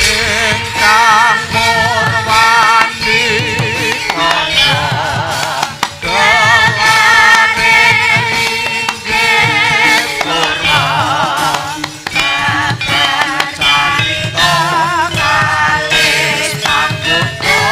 Ingkang murwani kaya gelane inggih purwa carita kalis panggoda.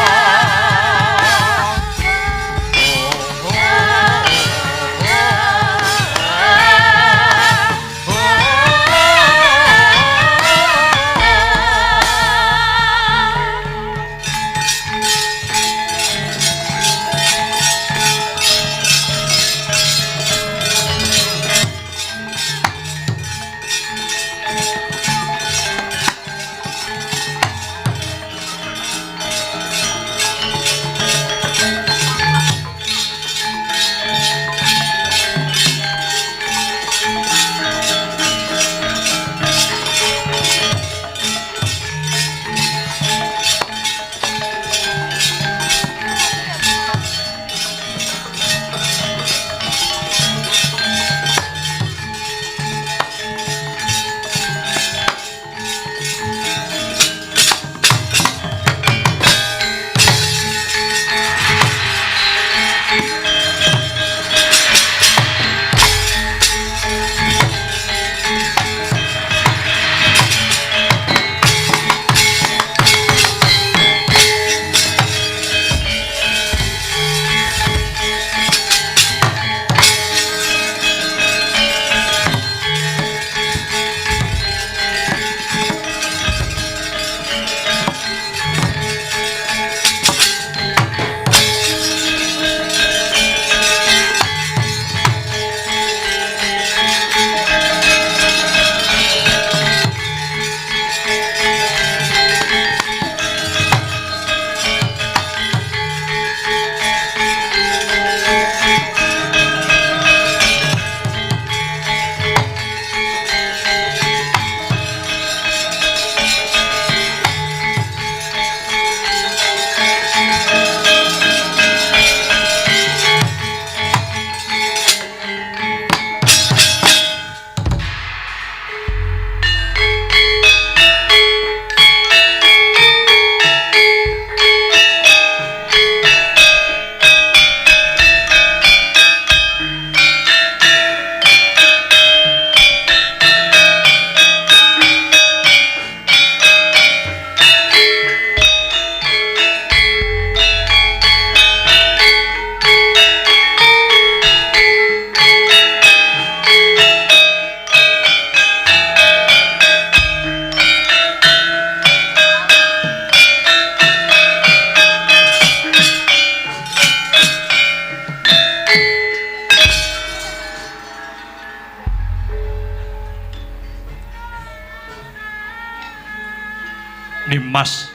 Nimas,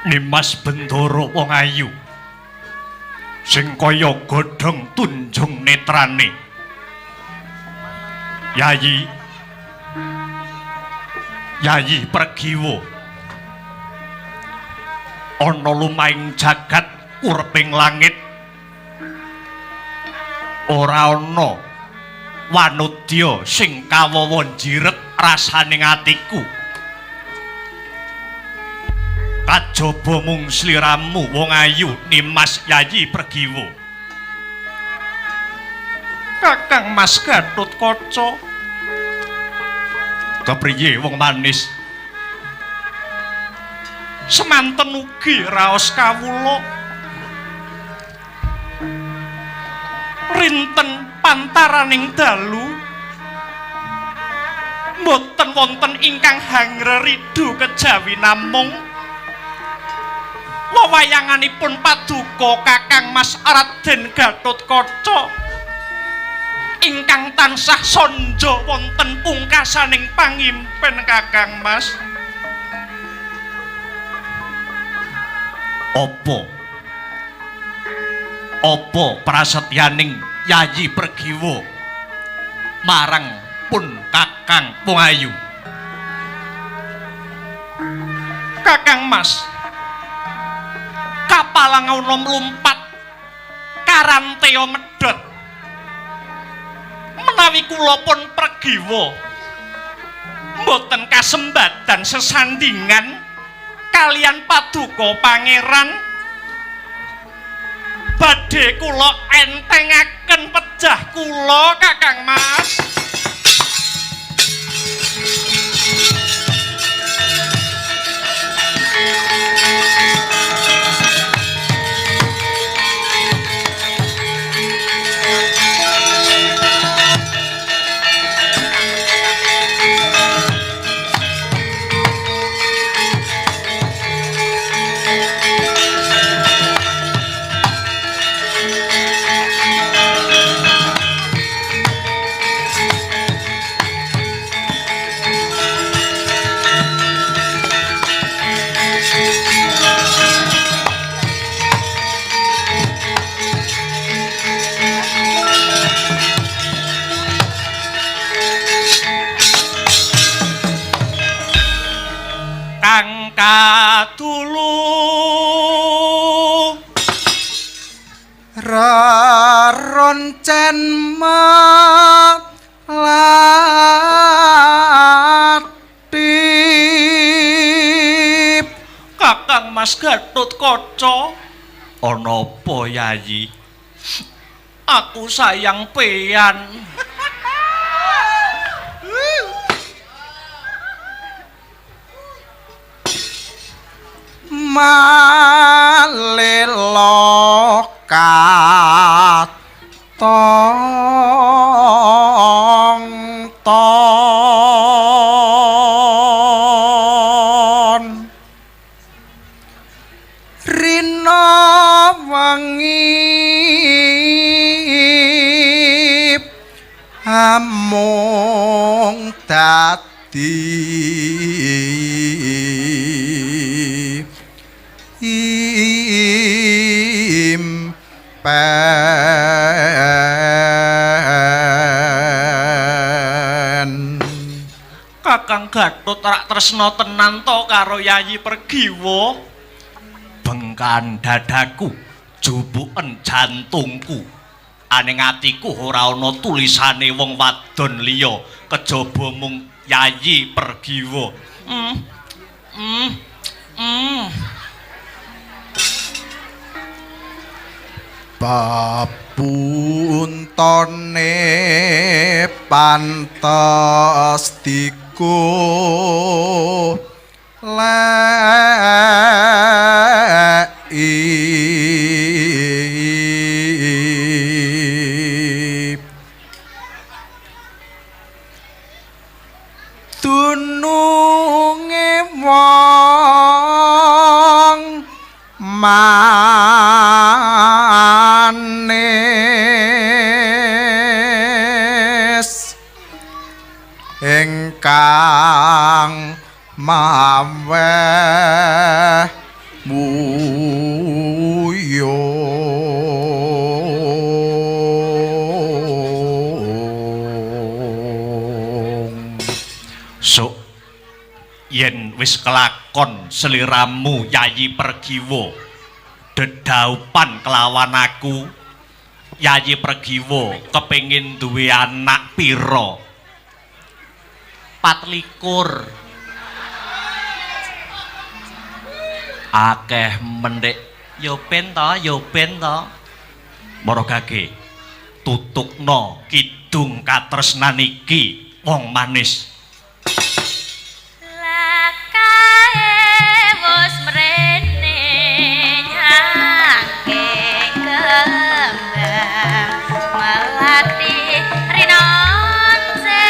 Nimas Bendoro wong ayu sing kaya godhong tunjung netrane. Yayi, Yayi Pregiwa, ana lumahing jagat urping langit ora ana wanudya sing kawawa njiret rasaning atiku kajaba mung sliramu wong ayu Nimas Yayi Pregiwa. Kakang Mas Gathotkaca, kepriye wong manis? Semanten ugi raos kawula rinten pantaraning dalu mboten wonten ingkang hangreridu kejawi namung wewayanganipun paduka Kakang Mas Raden Gathotkaca ingkang tansah sanja wonten pungkasaning pangimpen Kakang Mas. Apa? Apa prasetyaning Yayi Pregiwa marang pun Kakang wong ayu? Kakang Mas, kapalang ana mlumpat karanteya medhot. Menawi kula pun Pregiwa Boten kasembadan sesandingan kalian paduka pangeran. Badhe kula entengaken pejah kula Kakang Mas. Kang kadulu reroncen melati Kakang Mas Gatot Kaca. Ana apa Yayi? Aku sayang pean. Malelo katong ton rina wengi amung dadi impen. Kakang Gatot rak tresna tenan to karo Yayi Pergiwa. Bengkan dadaku, jupuken jantungku. Aning atiku ora ana tulisane wong wadon liya kejaba mung Yayi Pergiwa. Babuntone pantes diku leki dununge wong manis ingkang maweh muyung. Sok yen wis kelakon seliramu Yayi Pergiwa dedaupan kelawan aku. Yayi Pergiwa kepengin duwe anak pira? 24. Akeh mendhik. Ya ben to, ya ben to. Maragake tutukna kidung katresnan iki wong manis. Lakae wis mrene nyangke kembang melati rinonse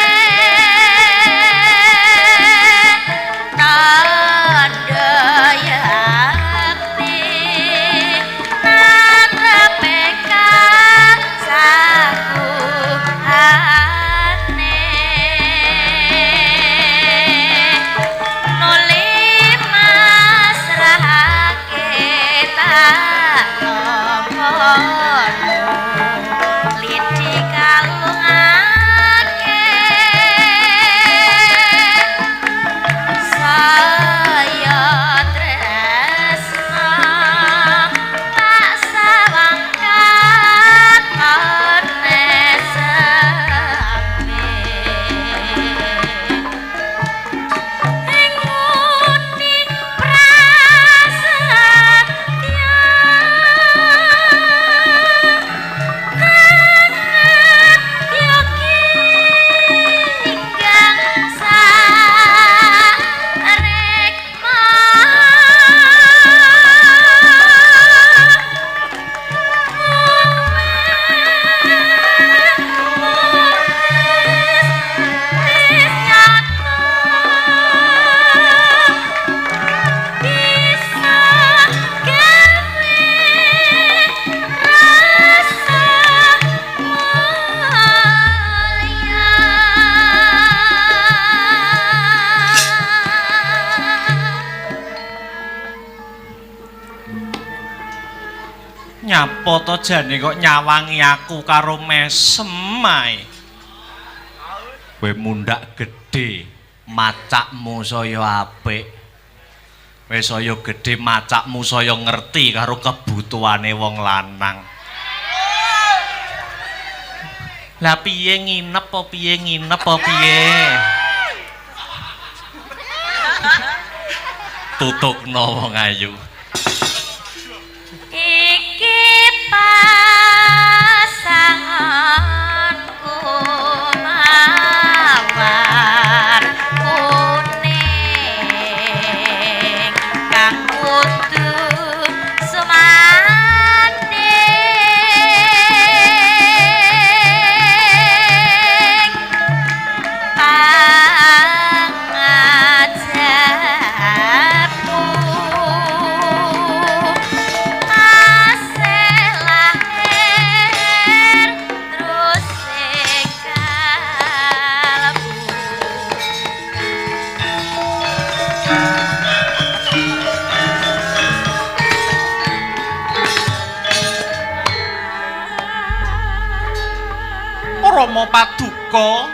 tandha yakti natrepe kasakuhane. Nyapa to jane kok nyawangi aku karo mesem ae. Kowe mundhak gedhe, macakmu saya apik. Wis saya gedhe macakmu saya ngerti karo kebutuhane wong lanang. Lah piye nginep apa piye nginep apa piye? Tutukno wong ayu. Iki pasanganku mawar kuning kang kudu sumanding pangajarku masih lahir terus sing kalebu. Rama Paduka,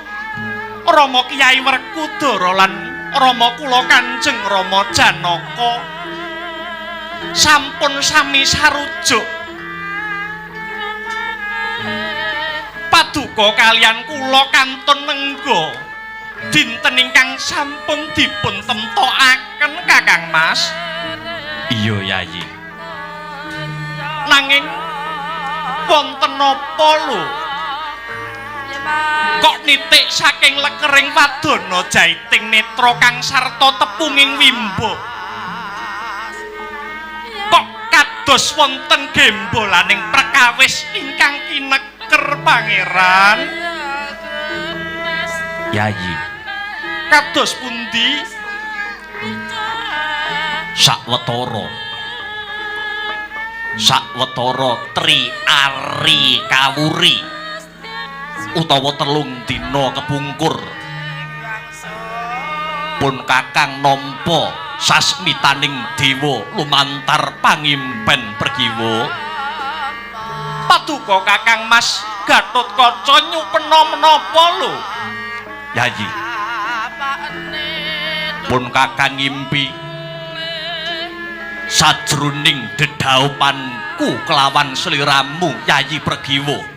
Rama Kyai Werkudara lan Rama kula Kanjeng Rama Janaka sampun sami sarujuk. Paduka kalian kula kantun nengga dinten ingkang sampun dipun temtokaken Kakang Mas. Iya Yayi. Nanging wonten napa lho? Kok nitik saking lekering wadana jaiting netra kang sarta tepunging wimbo. Kok kados wonten gembolaning perkawis ingkang kineker pangeran? Yayi. Kados pundi? Sawetara. Sawetara tri ari kawuri utawa telung dina kepungkur pun kakang nampa sasmitaning dewa lumantar pangimpen Pregiwa. Paduka Kakang Mas Gatotkaca nyupena menapa lho? Yayi. Pun kakang ngimpi sajroning dedhaupanku kelawan sliramu Yayi Pregiwa.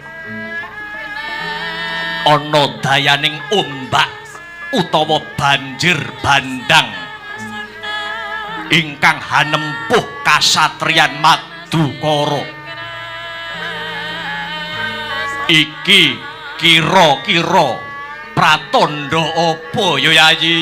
Ana dayaning ombak utawa banjir bandang ingkang hanempuh kasatriyan Madukara. Iki kira-kira pratandha apa ya Yayi?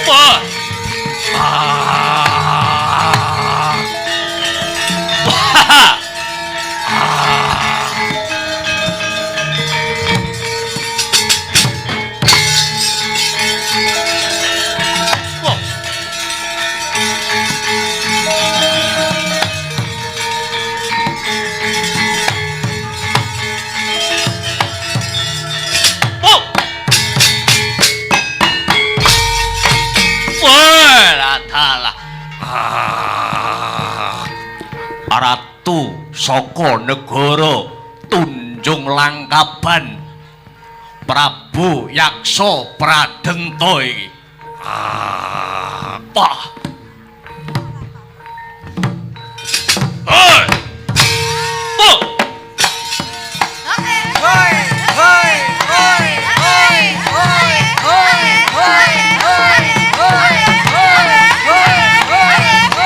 Wah. Ah. Wah. Wah. Wah. Wah, dalah. Ah. Ratu saka negara Tunjung Langkaban Prabu Yaksa Pradenta iki. Ah, wah. Hei. Wah. Hoi hoi hoi hoi hoi hoi hoi hoi hoi hoi hoi.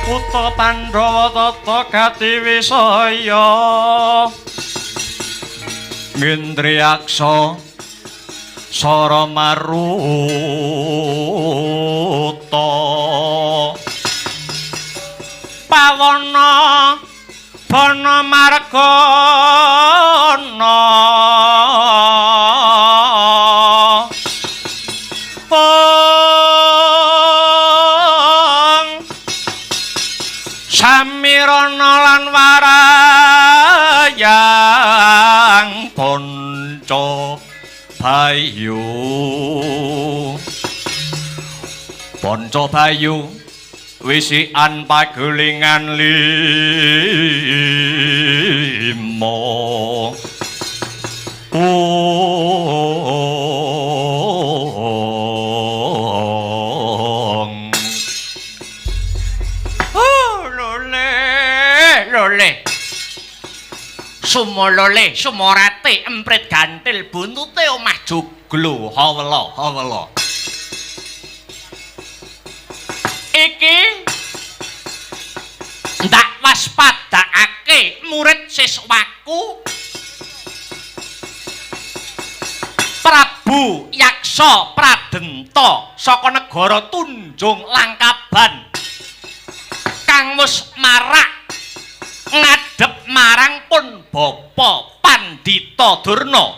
Kutha Pandhawa tata gati wisaya Ngendriyaksa sara maruta pawana bana margana Samirana lan warayang Panca Bayu. Panca Bayu wisikan pagelingan lima. Sumolole, sumorate, emprit gantil, buntute omah joglo, hawela, hawela. Iki ndak waspadakake murid siswaku Prabu Yaksa Pradenta saka negara Tunjung Langkaban kang wis marak ngadhep marang pun Bapa Pandhita Durna.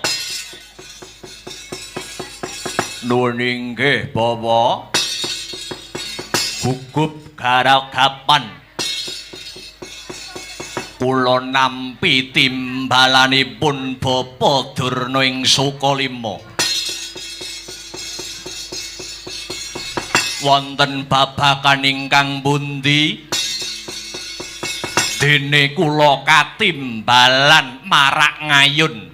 Nuwun inggih Bapak. Gugup garagapan kula nampi timbalanipun Bapak Durna ing Sukalima. Wonten babagan ingkang pundi? Dene kula katimbalan marak ngayun.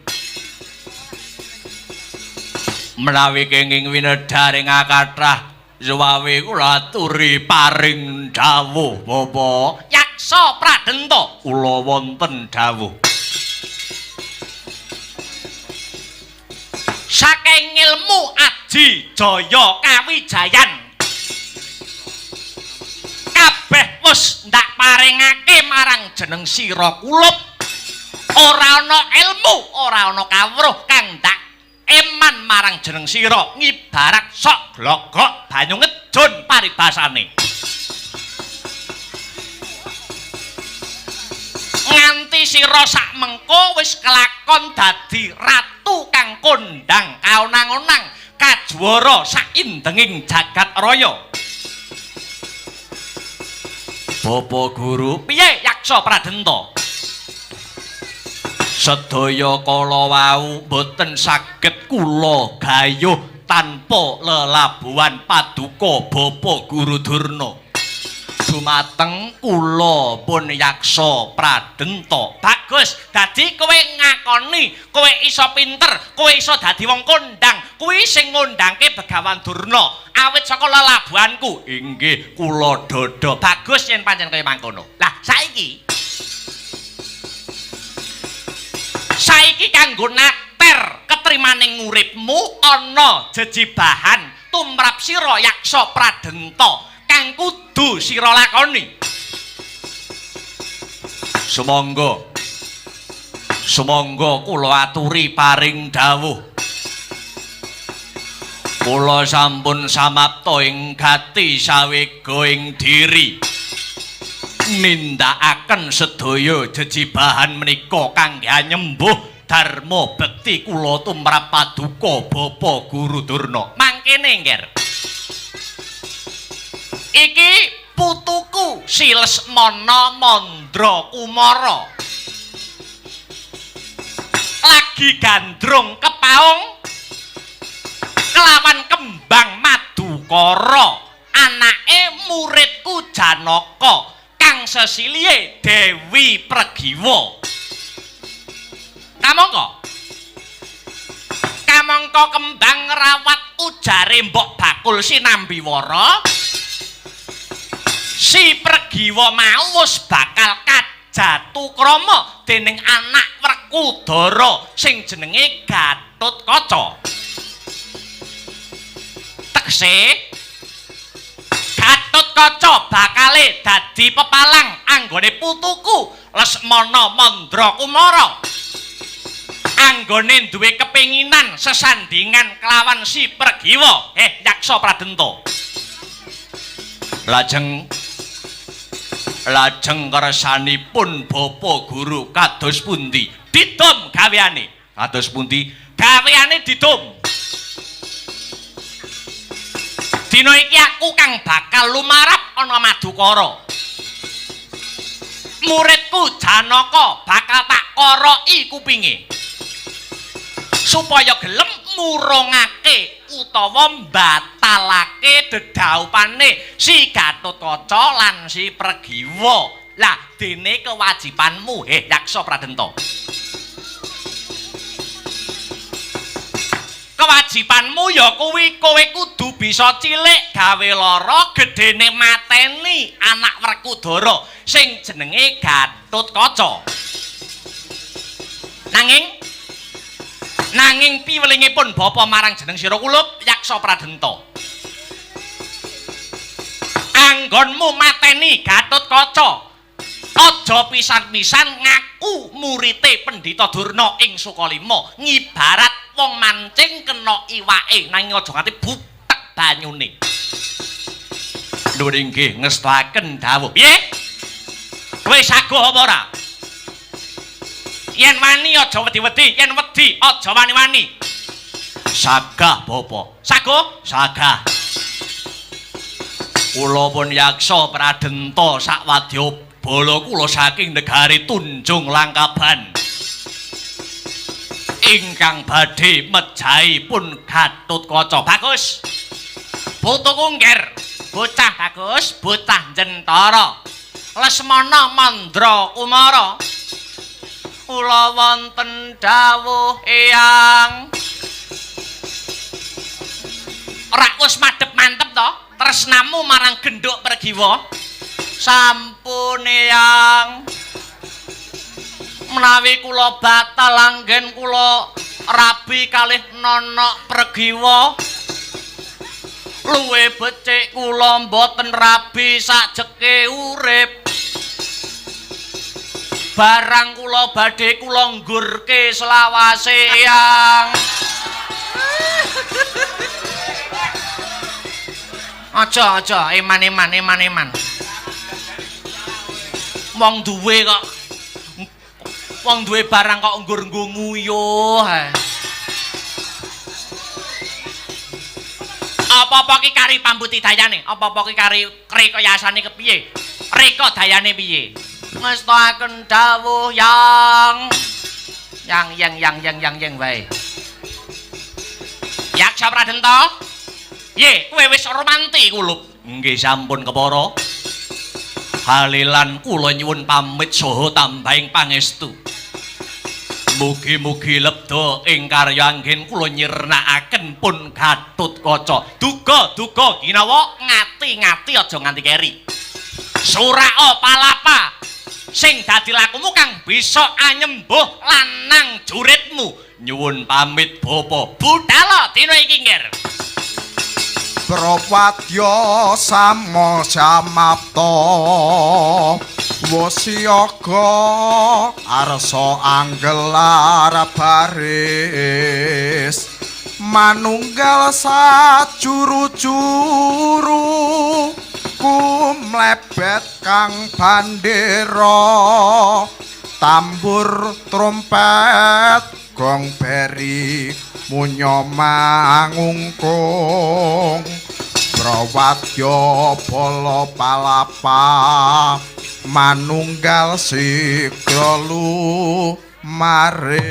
Menawi kenging winedharing kathah suwawe kula aturi paring dawuh Bapak. Yaksa Pradenta kula wonten dawuh. Saking ilmu aji jaya kawijayan kabeh wis ndak paringake marang jeneng sira kulup. Ora ana ilmu, ora ana kawruh kang ndak eman marang jeneng sira, ngibarat sok glogok banyu ngejun paribasane. Nganti sira sak mengko wis kelakon dadi ratu kang kondang kaonang-onang kajuwara saindenging jagat raya. Bapak Guru, piye Yaksa Pradenta? Sedaya kala wau boten saged kula gayuh tanpa lelabuhan paduka Bapak Guru Durna. Dumateng kula pun Yaksa Pradenta. Bagus, dadi kowe ngakoni kowe iso pinter, kowe iso dadi wong kondang, kuwi sing ngondangke Begawan Durna awit saka lelabuhanku. Inggih, kula dada. Bagus yen pancen kaya mangkono. Lah saiki kanggo nater ketrimaning uripmu ana jejibahan tumrap sira Yaksa Pradenta kang kudu sira lakoni. Sumangga sumangga kula aturi paring dawuh. Kula sampun samapta ing gati sawega ing diri nindakaken sedaya jejibahan menika kangge nyembuh dharma bekti kula tumrap paduka Bapak Guru Durna. Mangkene, Ngger. Iki putuku si Lesmana Mandra Kumara. Lagi gandrung kepaung kelawan kembang madukara, anake muridku Janaka kang sesilihe Dewi Pregiwa. Kamangka kamangka kembang ngrawat ujare mbok bakul sinambiwara, si Pregiwa mau wis bakal kajatukrama dening anak Werkudara sing jenenge Gatotkaca. Tegese Gatotkaca bakale dadi pepalang anggone putuku Lesmana Mandra Kumara. Anggone duwe kepinginan sesandingan kelawan si Pregiwa. Yaksa Pradenta. Lajeng lajeng kersanipun Bapak Guru kados pundi? Didum gaweane. Kados pundi? Gaweane didum. Dina iki aku kang bakal lumarap ana Madukara. Muridku Janaka bakal tak koroki kupinge supaya gelem murungake utawa mbatalake dedaupane si Gatotkaca lan si Pregiwa. Lah dene kewajibanmu, Yaksa Pradenta. Kewajibanmu ya kuwi, kowe kudu bisa cilik gawe lara, gedene mateni anak Werkudara sing jenenge Gatotkaca. Nanging piwelingipun bapa marang jeneng sira kulup Yaksa Pradenta. Anggonmu mateni Gatotkaca, aja pisan-pisan ngaku murite Pendhita Durna ing Sukalima, ngibarat wong mancing kena iwake nanging aja nganti butek banyune. Nuwun inggih ngestakaken dawuh. Piye? Kowe saguh apa ora? Yen wani aja wedi-wedi, yen wedi aja wani-wani. Sagah bapa. Sago? Sagah. Kula pun yaksa pradenta sakwadya bala kula saking negari Tunjung Langkaban. Ingkang badhe mejahi pun Gatotkaca. Bagus. Putuku ngger, bocah bagus, bocah jentara. Lesmana Mandra Kumara. Kula wonten dawuh Eyang. Ora wis madhep mantep to tresnamu marang Gendhuk Pergiwa? Sampun Eyang. Menawi kula batal anggen kula rabi kalih Nonok Pergiwa. Luwe becik kula mboten rabi sajeke urip. Barang kula badhe kula nggurke selawase Eyang. Aja aja eman-eman eman-eman. Wong duwe kok wong duwe barang kok nggur nggo nguyuh. Apa-apa ki kari pambudidayane, apa-apa ki kari rekayasane kepiye? Reka dayane piye? Ngestakaken dawuh Yang. Yang yang yang yang yang yang wae. Yaksa Pradenta. Ye, kowe wis romanti kulup. Nggih sampun kepara. Halilan kula nyuwun pamit saha tambahing pangestu. Mugi-mugi lebda ing karya anggen kula nyirnakaken pun Gatotkaca. Duga-duga ginawa ngati-ngati aja nganti keri. Suraka palapa sing dadi lakumu kang bisa anyembuh lanang juritmu. Nyuwun pamit bapa. Budala dina iki, Ngger. Prawadya samo samapta wasiyaga arsa anggelar baris manunggal sajuru-juru kumlebet kang bandera tambur trompet gong beri munyo mangungkung prawadya bala palapa manunggal sigra lumaris.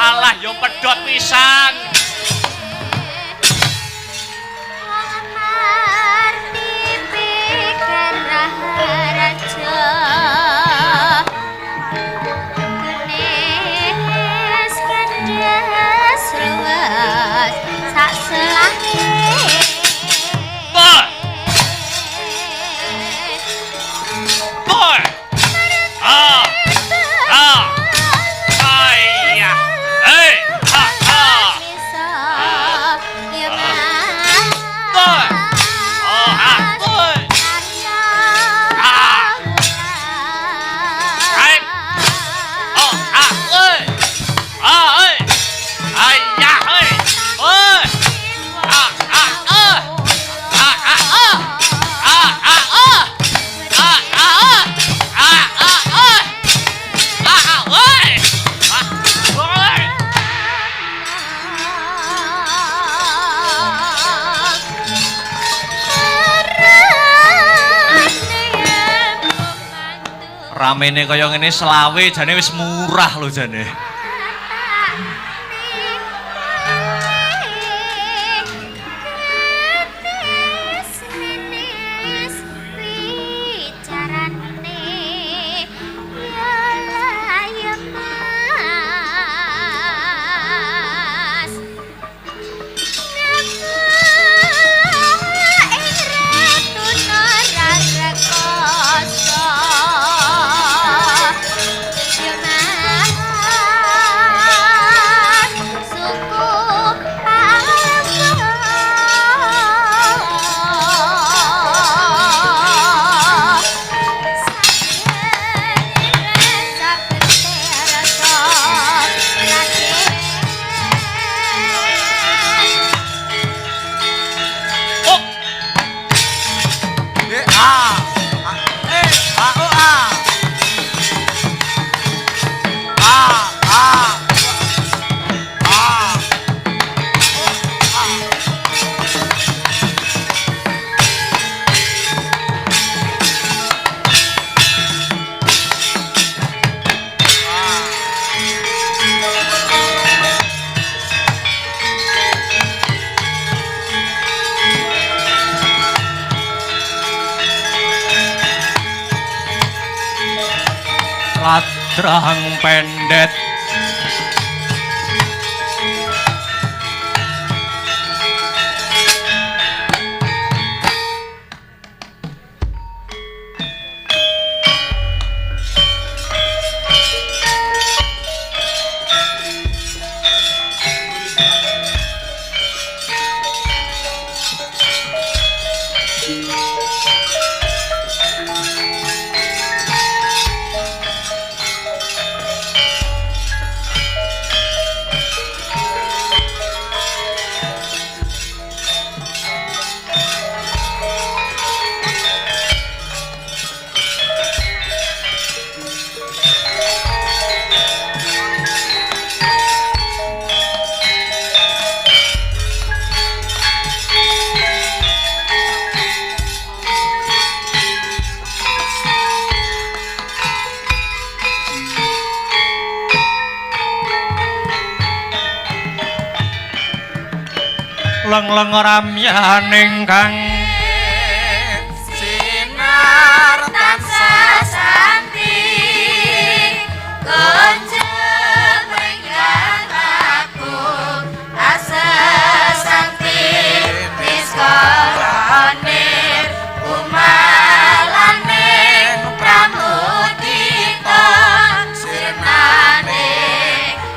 Alah ya pedhot pisan. Boy. Boy. Ah. Ah. Ayah. Hey. Ha ha. Boy. Oh ha. Boy. Ah. Hai. Oh ha. Oi. Ah oi. Ayah oi. Oi. Ah ah ah. Ah ah ah. Ah ah ah. Ah ah ah. Ah ah ah. Ah ah oi. Ah oi. Ramene kaya ngene selawe jane wis murah lho jane. Oh, E A A E A O A A A A O A. Ladrang pendet. Leng-leng ramyaning kang Sinar tansah santi kunjung ringgang agung asesanti niskarane kumalane pramudita sirnane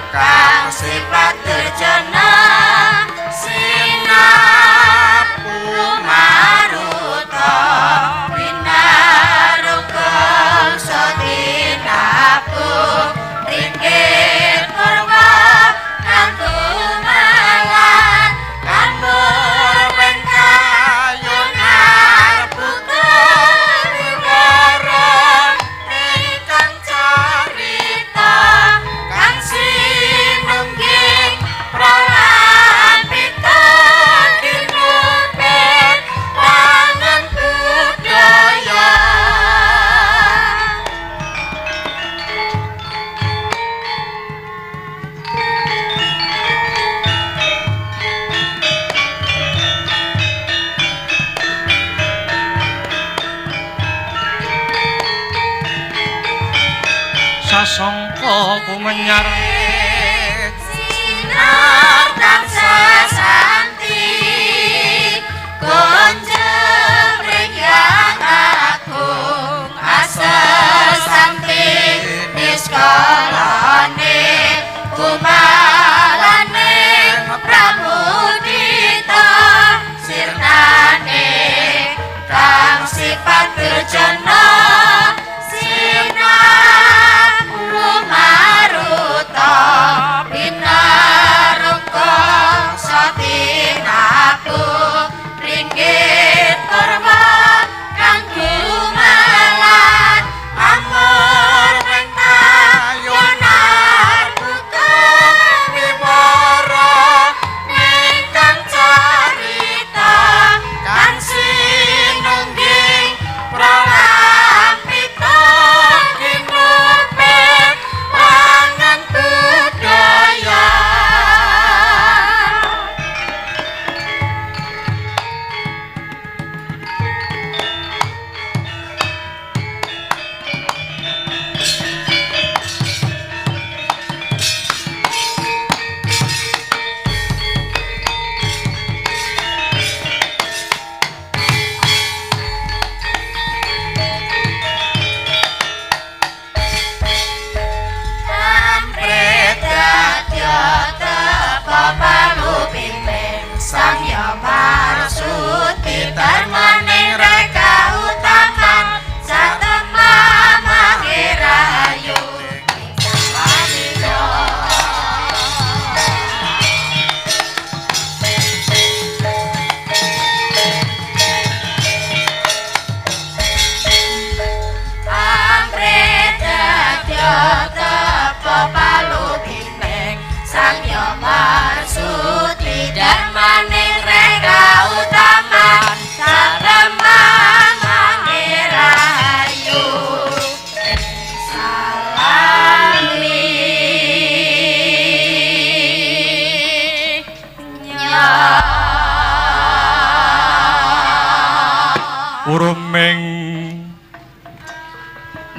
kang sipat durjana sinapu maruta binaruka satinapu. Kumenyar sinar tansah santi konjeng ringgang agung asesanti niskalane kumalane pramudita sirnane kang sifat durjana maruta pinarungka satinaku ringgit purwa kang gumalan amur rentayonar buka Wimara ning kang carita kang sinungging pralampita kinupit langan budaya. Amrih dadya tepa palupining Sang Hyang Marsuti Darmaning reka utaman satema mangirahayu ing. Amrih dadya tepa palupining Sang Hyang Marsuti Darmaning reka utaman satema mangirahayu ing salami. Urming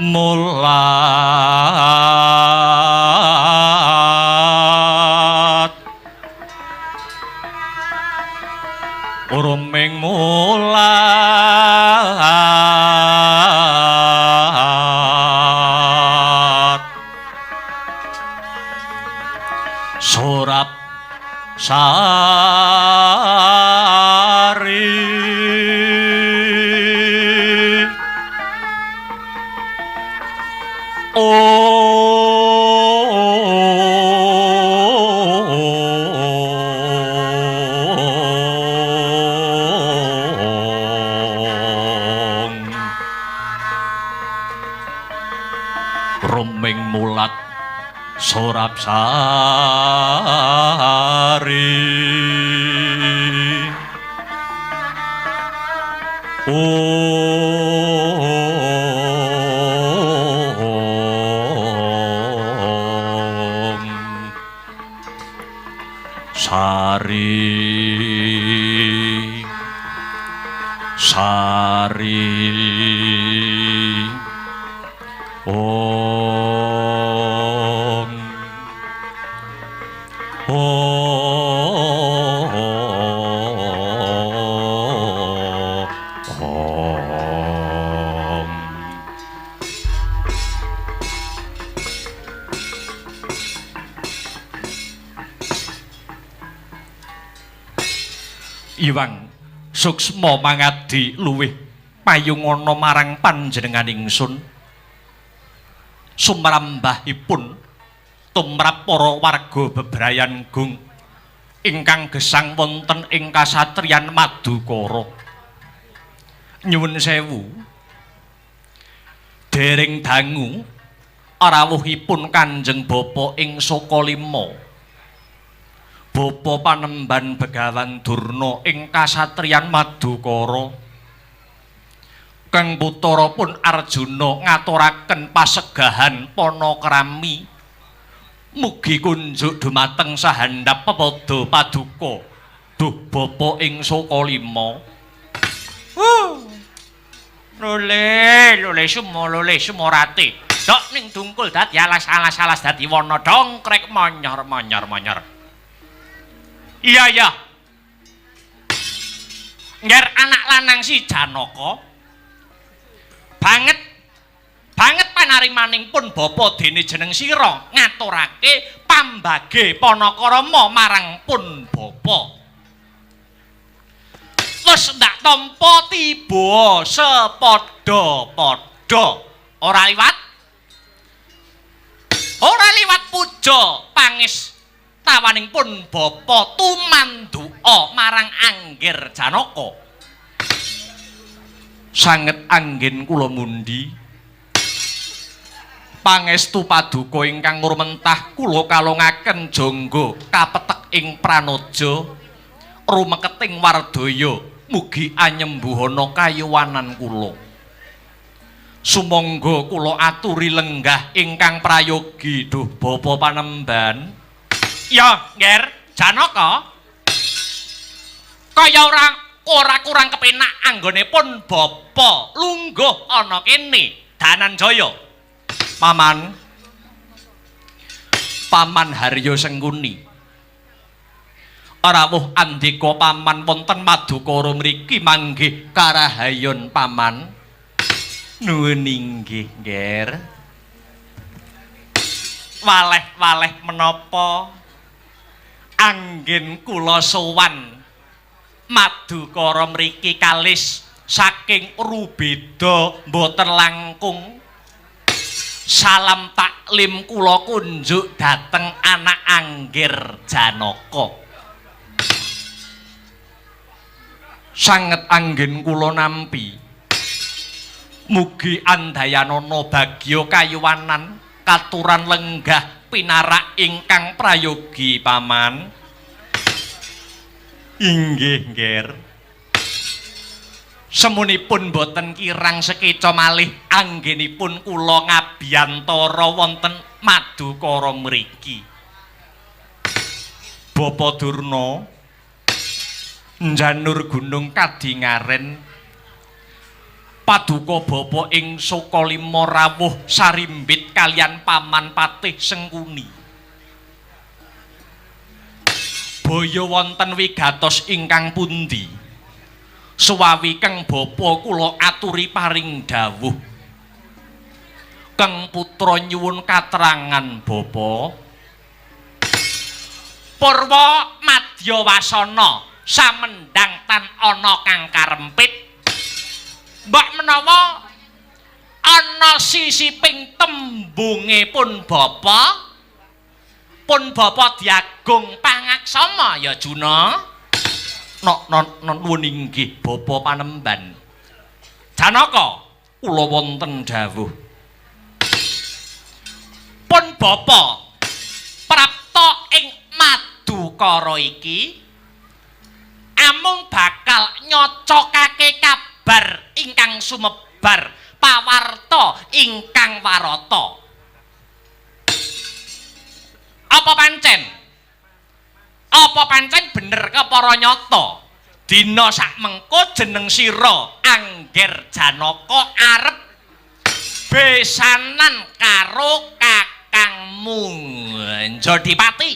mulat urming mulat sorap sari Ong Ruming mulat sorap sari Om Sari Sari Om Om Iwang suksma mangadi luwih payungana marang panjenengan ingsun sumrambahipun tumrap para warga bebrayan gung ingkang gesang wonten ing kasatriyan Madukara. Nyuwun sewu, dereng dangu rawuhipun Kanjeng Bapa ing Sokalima, Bapa panemban Begawan Durna ing kasatriyan Madukara. Kang putara pun Arjuna ngaturaken pasegahan panakrami mugi kunjuk dumateng sahandap pepada paduka duh Bapa ing Sokalima. Lole lole sumo lole sumorate. Dok ning dungkul dadi alas-alas alas dadi wana dongkrek monyor monyor monyor. Iya iya. Ngger anak lanang si Janaka banget banget panarimaning pun bapa dene jeneng sira ngaturake pambage panakarama marang pun bapa. Wis ndak tampa tiba sepadha-padha. Ora liwat. Ora liwat puja pangis tawaning pun bapa tumanduka marang Anggir Janaka. Sanget anggen kula mundi. Pangestu paduka ingkang ngrumentah kula kalungaken jangga kapetek ing pranaja rumeketing wardaya mugi anyembuhana kayuwanan kula. Sumangga kula aturi lenggah ingkang prayogi duh bapa panemban. Ya, Ngger Janaka. Kaya ora kurang kepenak anggone pun bapa lungguh ana kene Dananjaya. Paman. Paman Haryo Sengkuni. Rawuh andika paman wonten Madukara mriki manggih karahayon paman. Nuwun inggih, Ngger. Waleh-waleh menapa anggen kula sowan Madukara mriki kalis saking rubeda mboten langkung. Salam taklim kula kunjuk dhateng anak Anggir Janaka. Sanget anggen kula nampi. Mugi andayanana bagya kayuwanan katuran lenggah pinarak ingkang prayogi paman. Inggih, Ngger. Semunipun boten kirang sekeca malih anggenipun kula ngabiyantara wonten Madukara mriki. Bapa Durna njanur gunung kadingaren paduka bapa ing Sukalima rawuh sarimbit kalian paman Patih Sengkuni. Baya wonten wigatos ingkang pundi? Suwawi keng bapa kula aturi paring dawuh. Keng putra nyuwun katrangan bapa. Purwa madya wasana samendhang tan ana kang karempit. Mbok menawa ana sisiping tembunge pun bapa, pun bapa diagung pangaksama ya Juna. Nok nok nuwun inggih bapa panemban. Janaka kula wonten dawuh. Pun bapa prapta ing Madukara iki amung bakal nyocokake kabar ingkang sumebar pawarta ingkang warata. Apa pancen? Apa pancen bener kepara nyata? Dina sakmengko jeneng sira Angger Janaka arep besanan karo kakangmu Jodipati.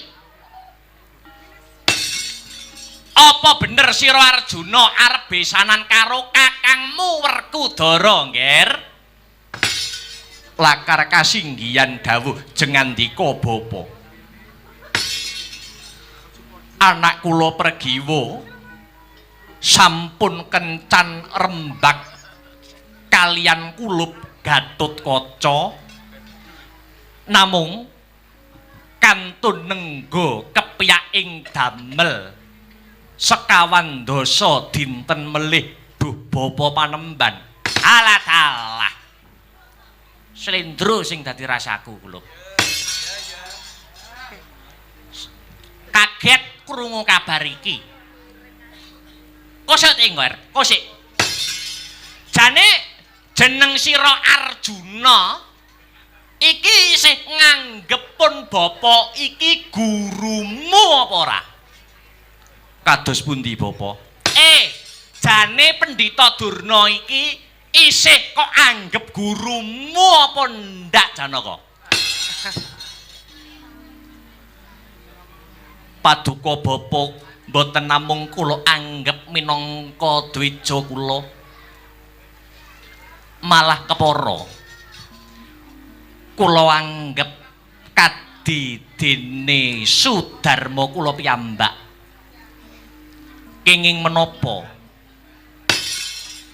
Apa bener sira Arjuna arep besanan karo kakangmu Werkudara, Ngger? Lakar kasinggihan dawuh jengandika bapa. Anak kula Pregiwa sampun kencan rembak kalian kulup Gatotkaca, namung kantun nenggo kepiyaking damel sekawan dasa dinten melih duh bapa panemban. Alah dalah, slendro sing dadi rasaku kulup. Kaget krungu kabar iki. Kosek engger, kosek. Jane jeneng sira Arjuna iki isih nganggep pun bapa iki gurumu apa ora? Kados pundi bapa? Jane Pendhita Durna iki Isih kok anggap gurumu apa ndak Janaka? Paduka bapa mboten namung kula anggap minangka dwija kula, malah kepara kula anggap kadi dene Sudarma kula piyambak. Kenging menapa?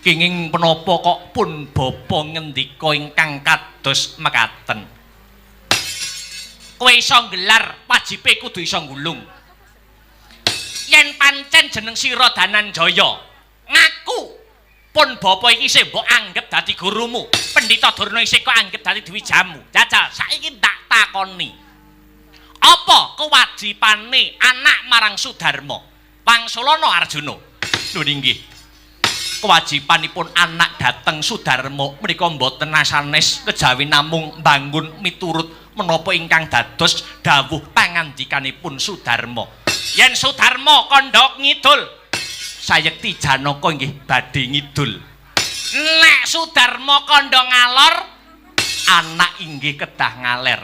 Kenging menapa kok pun bapa ngendika ingkang kados mekaten? Kowe iso nggelar, wajibe kudu iso nggulung. Yen pancen jeneng sira Dananjaya, ngaku pun bapa iki isih mbok anggap dadi gurumu. Pendhita Durna isih kok anggap dadi dwijamu. Jajal saiki tak takoni. Apa kewajibane anak marang Sudarma? Wangsulana Arjuna. Lho inggih. Kewajibanipun anak dhateng Sudarma menika mboten sanes kejawi namung mbangun miturut menapa ingkang dados dawuh pangandikanipun Sudarma. Yen Sudarma kandha ngidul, sayekti Janaka inggih badhe ngidul. Nek Sudarma kandha ngalor, anak inggih kedah ngaler.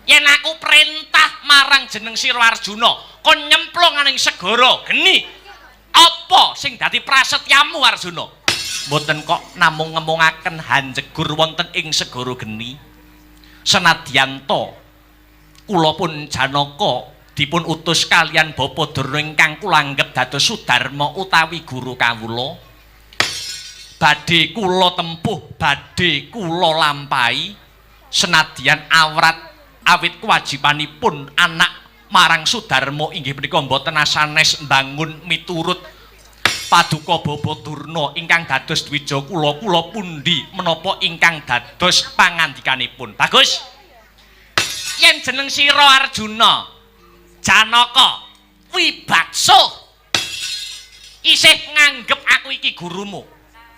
Yen aku perintah marang jeneng sira Arjuna, kon nyemplung ning segara geni, apa sing dadi prasetyamu Arjuna? Mboten kok namung ngemungaken hanjegur wonten ing segara geni. Senadyan ta kula pun Janaka dipun utus kalian Bapa Durna ingkang kula anggep dados Sudarma utawi guru kawula, badhe kula tempuh, badhe kula lampahi senadyan awrat awit kewajibanipun anak marang Sudarma inggih menika mboten sanes mbangun miturut paduka Bapa Durna ingkang dados dwija kula. Kula pundi menapa ingkang dados pangandikanipun? Bagus. Yen jeneng sira Arjuna Janaka wibaksa isih nganggep aku iki gurumu,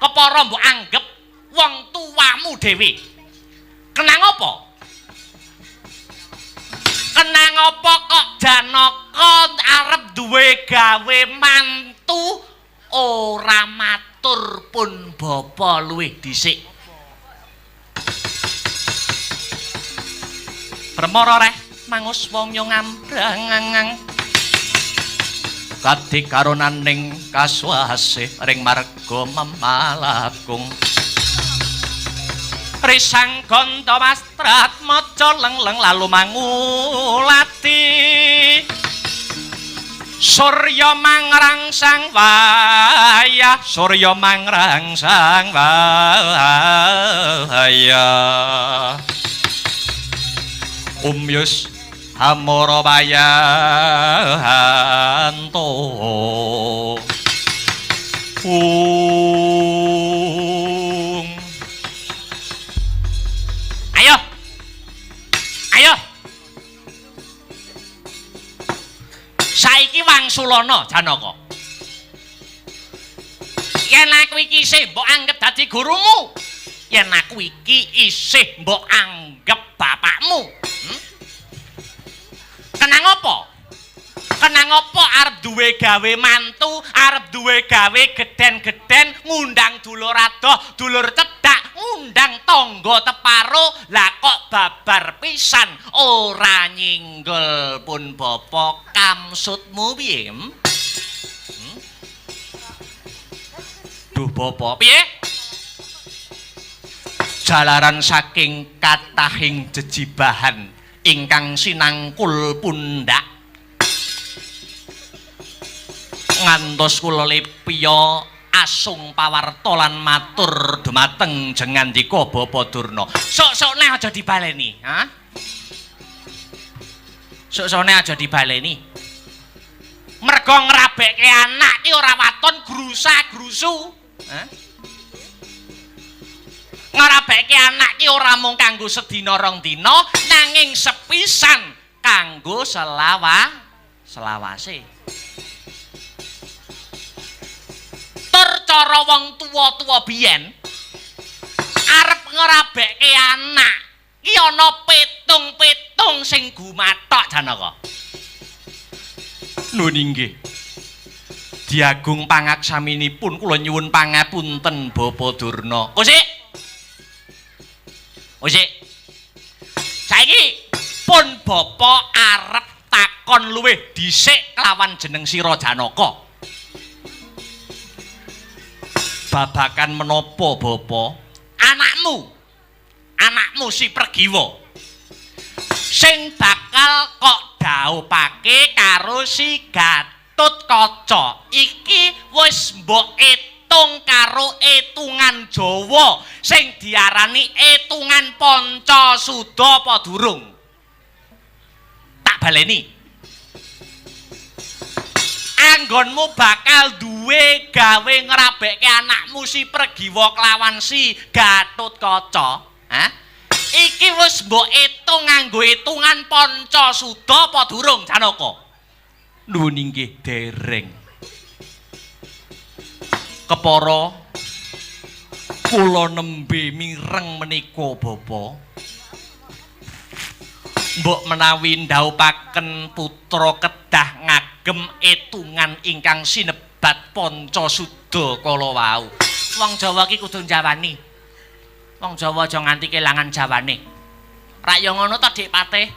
kepara mbok anggep wong tuamu dhewe. Kenang apa? Kenang apa kok Janaka arep duwe gawe mantu ora matur pun bapa luwih dhisik? Permara reh mangus wong yo ngambrang kadi karonaning kasuwase ring marga memalakung risang ganda mastrat maca lengleng lalu mangulati surya mangrangsang wayah, surya mangrangsang wayah umyus hamara wayahanto. Ayo. Ayo. Saiki wangsulana Janaka. Yen aku iki isih mbok anggep dadi gurumu, yen aku iki isih mbok anggep bapakmu. Kenang apa? Kenang apa arep duwe gawe mantu, arep duwe gawe gedhen-gedhen, ngundang dulur adoh, dulur cedhak, ngundang tangga teparo, lah kok babar pisan ora nyinggol pun bapa kamsutmu piye? Duh bapa, piye? Jalaran saking kathahing jejibahan ingkang sinangkul pundak ngantos kula lepiya asung pawarta lan matur dumateng jengandika Bapa Durna. Sok-sok neh aja dibaleni, ha? Sok-sok neh aja dibaleni. Mergo ngrabekke anak ki ora waton grusa-grusu, ha? Ngrabekke anak ki ora mung kanggo sedina rong dina, nanging sepisan kanggo selawase. Tur cara wong tuwa-tuwa biyen arep ngrabekke anak ki ana pitung-pitung sing gumathok Janaka. Nun inggih. Diagung pangaksaminipun kula nyuwun pangapunten Bapak Durna. Kusik. Kusik. Saiki pun Bapak arep takon luwih dhisik kelawan jeneng sira Janaka. Babakan menapa Bapak? Anakmu. Anakmu si Pregiwa. Sing bakal kok dhaupake karo si Gatotkaca. Iki wis mbok etung karo etungan Jawa sing diarani etungan Pancasuda apa durung? Tak baleni. Anggonmu bakal duwe gawe ngrabekke anakmu si Pregiwa kelawan si Gatotkaca. Hah? Iki wis mbok etung nganggo etungan Pancasuda apa durung, Janaka? Nuwun inggih dereng. Kepara kula nembe mireng menika Bapak. Mbok menawi ndhawuhaken putra kedah ngagem etungan ingkang sinebat Pancasuda kala wau. Wong Jawa ki kudu njawani. Wong Jawa aja nganti kelangan jawane. Rak ya ngono to, Dik Patih?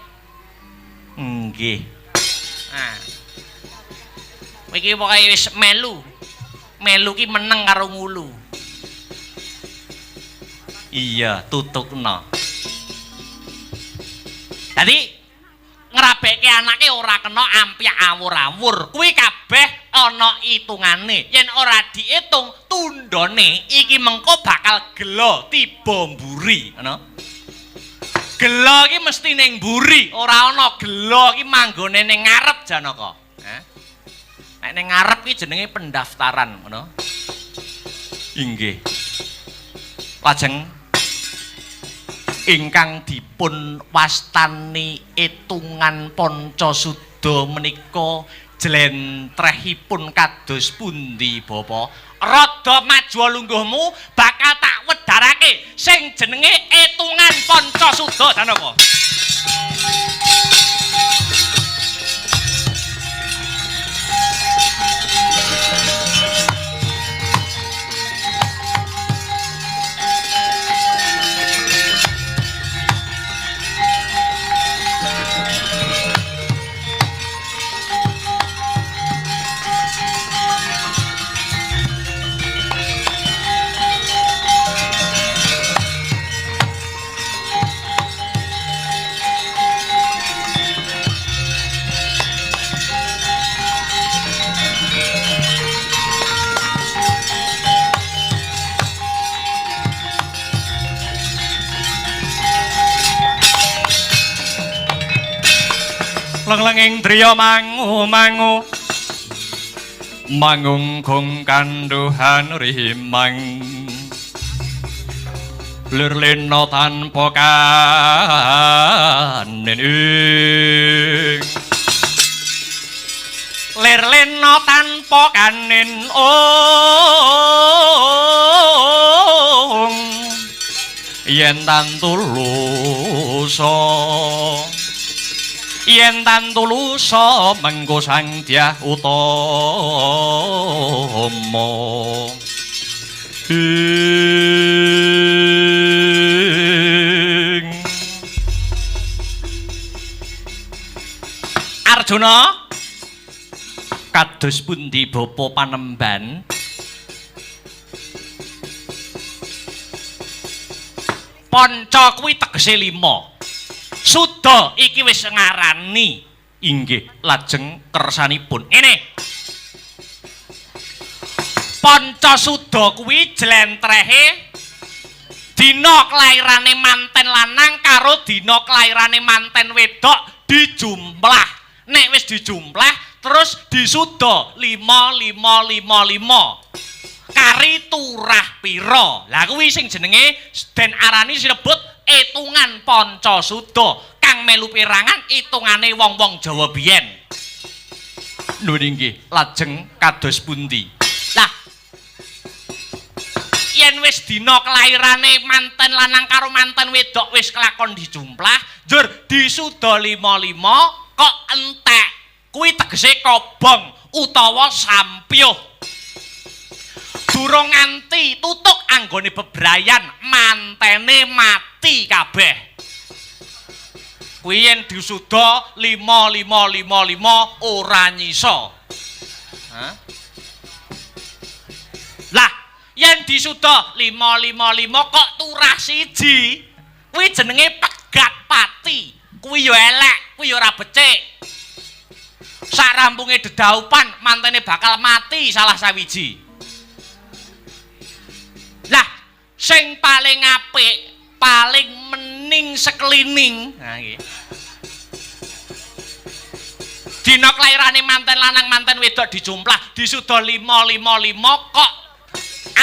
Nggih. Nah. Iki pokoke wis melu. Melu ki meneng karo ngulu. Iya, tutukno. Dadi ngrabekke anake ora kena ampyak awur-awur. Kuwi kabeh ana itungane. Yen ora diitung tundhone iki mengko bakal gela tiba mburi, ngono. Gela iki mesti ning mburi, ora ana gela iki manggone ning ngarep Janaka. Heh. Nek ning ngarep iki jenenge pendaftaran, ngono. Inggih. Lajeng ingkang dipun wastani etungan Pancasuda menika jlentrehipun kados pundi Bapak? Rada maju lungguhmu bakal tak wedharake sing jenenge etungan Pancasuda Janaka. Leng-lenging driya mangu-mangu mangungkung kanduhan rimang lir lena tanpa kanen ing lir lena tanpa kanen ong yen tantulusa yen tantulusa mengko Sang Dyah Utama ing Arjuna kados pundi bapa panemban? Panca kuwi tegese 5. Suda iki wis ngarani inggih lajeng kersanipun. Ngene. Pancasuda kuwi jlentrehe dina kelairane manten lanang karo dina kelairane manten wedok dijumlah. Nek wis dijumlah terus disuda 5 5 5 5. Kari turah pira? Lah kuwi sing jenenge den arani sinebut etungan Pancasuda kang melu perangan itungane wong-wong Jawa biyen. Nuwun inggih, lajeng kados pundi? Lah yen wis dina kelairane manten lanang karo manten wedok wis kelakon dijumlah, njur disuda 5 5 kok entek. Kuwi tegese kobong utawa sampyuh. Durung nganti tutuk anggone bebrayan mantene mati kabeh. Kuwi yen disuda 5 5 5 5 ora nyisa. Hah? Lah, yen disuda 5 5 5 kok turah siji, kuwi jenenge pegat pati. Kuwi ya elek, kuwi ya ora becik. Sak rampunge dedaupan mantene bakal mati salah sawiji. Lah, sing paling apik, paling mening sekelining. Nah iki. Dina kelairane manten lanang manten wedok dijumplah disuda 5 5 5 kok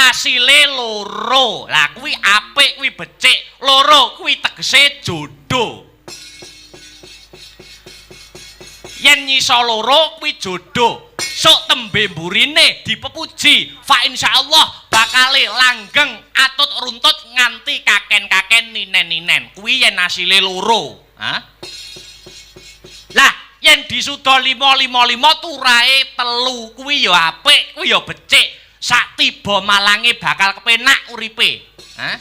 asile loro. Lah kuwi apik, kuwi becik. Loro kuwi tegese jodoh. Yen nyisa loro kuwi jodoh. Sok tembe mburine dipepuji, fa insyaallah bakale langgeng atut runtut nganti kaken-kaken ninen-ninen. Kuwi yen asile loro. Hah? Lah yen disuda 5 5 5 turahe telu, kuwi ya apik, kuwi ya becik. Sak tiba malange bakal kepenak uripe. Hah?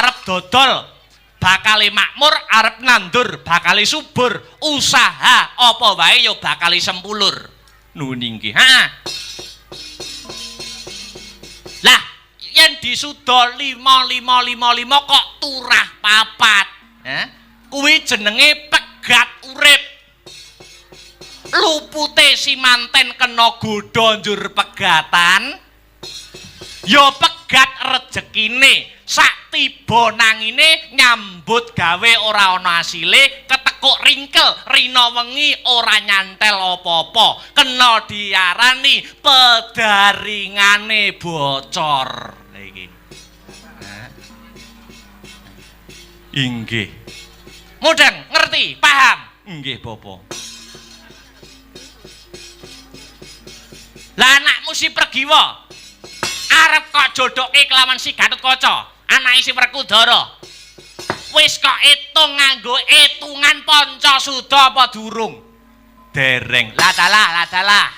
Arep dodol bakale makmur, arep nandur bakale subur, usaha apa wae ya bakale sempulur. Nuwun inggih. Ha. Lah, yen disuda 5 5 5 5 kok turah papat. Hah? Kuwi jenenge pegat urip. Lupute si manten kena godha njur pegatan, ya pegat rejekine. Sak tiba nangine nyambut gawe ora ana asile, ketekuk ringkel rina wengi ora nyantel apa-apa, kena diarani pedaringane bocor. Lha iki. Inggih. Mudeng, ngerti, paham? Nggih, Bapak. Lah anakmu si Pregiwa arep kok jodohke kelawan si Gatotkaca, anake si Werkudara. Wis kok etung nganggo etungan Pancasuda apa durung? Dereng. Lah dalah, lah dalah.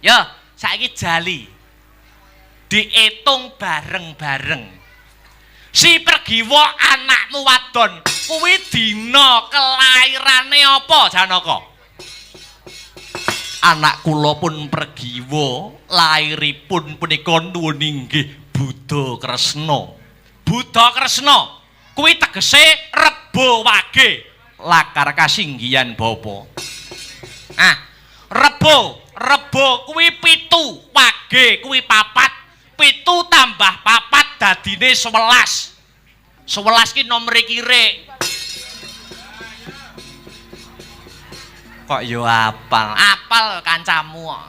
Yo, saiki jali. Diitung bareng-bareng. Si Pregiwa anakmu wadon kuwi dina kelairane apa, Janaka? Anak kula pun Pregiwa lairipun punika nuwun inggih Buddha Kresna. Buddha Kresna kuwi tegese Rebo Wage, lakar kasinggihan bapa. Ah, Rebo, Rebo kuwi 7, Wage kuwi 4. 7 tambah 4 dadine 11. 11 ki nomere kirik. Kok yo apal? Apal kancamu kok.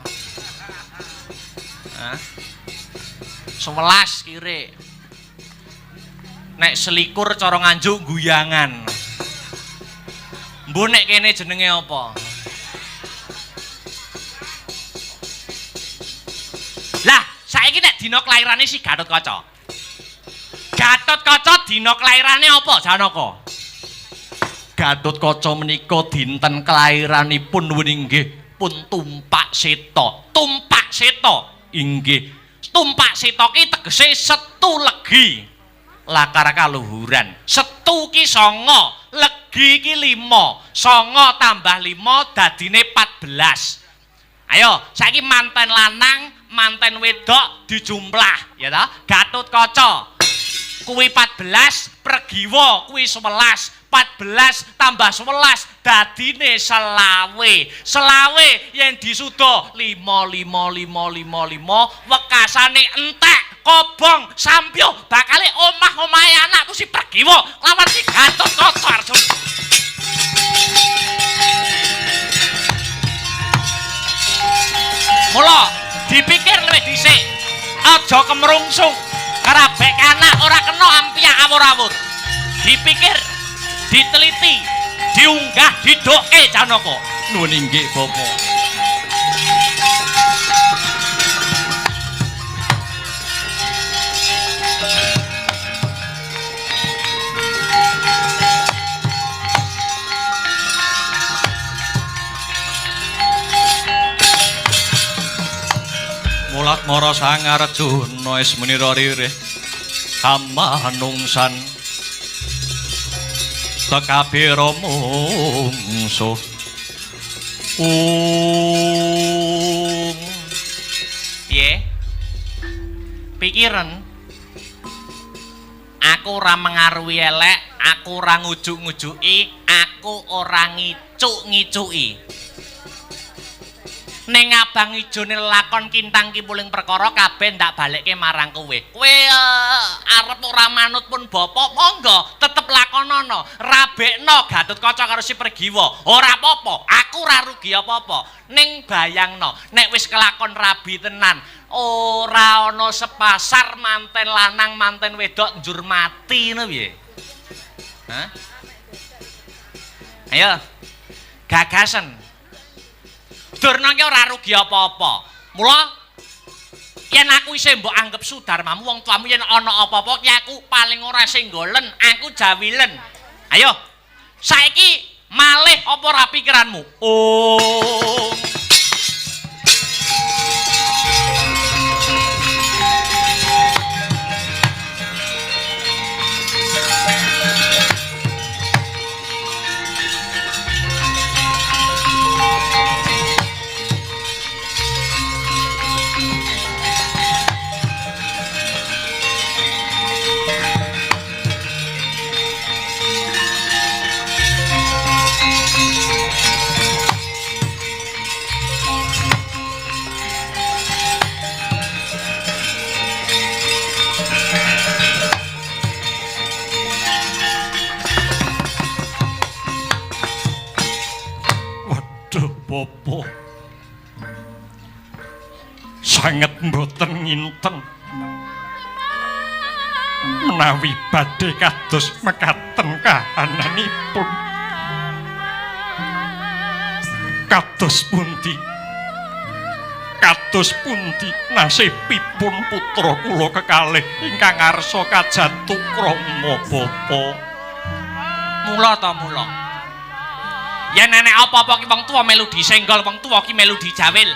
Hah? 11 kirik. Nek selikur cara Nganjuk guyangan. Mbuh nek kene jenenge apa? Lah, saiki nek dina kelairane si Gatotkaca. Gatotkaca dina kelairane apa, Janaka? Gatotkaca menika dinten kelairanipun nuwun inggih pun Tumpak Seta. Tumpak Seta inggih. Tumpak Seta ki tegese setu legi. Lakar kaluhuran. Setu ki 9, legi ki 5. 9 tambah 5 dadine 14. Ayo, saiki manten lanang, manten wedok dijumplah, ya ta? Gatotkaca kuwi 14, Pregiwa kuwi 11. 14 tambah 11 dadine selawe. Selawe yen disuda 5 5 5 5 5 wekasane entek kobong sampyuh bakale omah-omahe anakku si Pregiwa lawan si Gatotkaca Arjuna. Mula dipikir luwih dhisik, aja kemrungsung karabek anak ora kena ampiak awur-awur. Dipikir, diteliti, diunggah, didoke Janaka. Nuwun inggih Bapak. Latmara Sang Arjuna ismunira ririh kamanungsan tekabira mungsuh. Piye? Pikiran aku ora mengaruhi elek, aku ora ngujuk-ngujuki, aku ora ngicuk-ngicuki. Ning abang ijone lakon kintang kipuling perkara kabeh ndak balekke marang kowe. Kowe arep ora manut pun bapak monggo tetep lakonono. Rabekno Gatotkaca karo si Pregiwa. Ora apa-apa, aku ora rugi apa-apa. Ning bayangno nek wis kelakon rabi tenan, ora ana sepasar manten lanang manten wedok njur mati ngono piye? Hah? Ayo. Gagasen. Durna ki ora rugi apa-apa. Mula yen aku isih mbok anggep sudarmamu wong tuamu yen ana apa-apa ki aku paling ora senggolen, aku jawilen. Ayo. Saiki malih apa ora pikiranmu? Oh. Bapak sanget mboten nginten menawi badhe kados mekaten kahananipun. Kados pundi? Kados pundi nasibipun putra kula kekalih ingkang arsa kajatu krama bapa? Mula ta mula. Yen enek apa-apa ki wong tuwa melu disenggol, wong tuwa ki melu dijawil.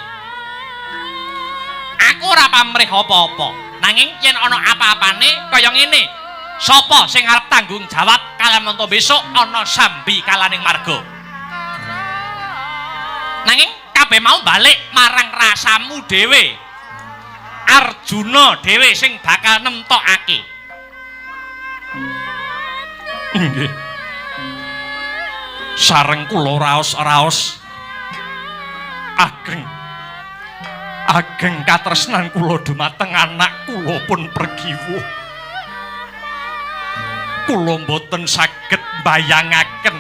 Aku ora pamrih apa-apa. Nanging yen ana apa-apane kaya ngene, sapa sing arep tanggung jawab kalamunto besok ana sambi kalaning marga. Nanging kabeh mau balik marang rasamu dhewe. Arjuna dhewe sing bakal nemtokake. Nggih. Sareng kula raos-raos ageng ageng katresnan kula dumateng anak kula pun Pregiwa. Kula mboten saged mbayangaken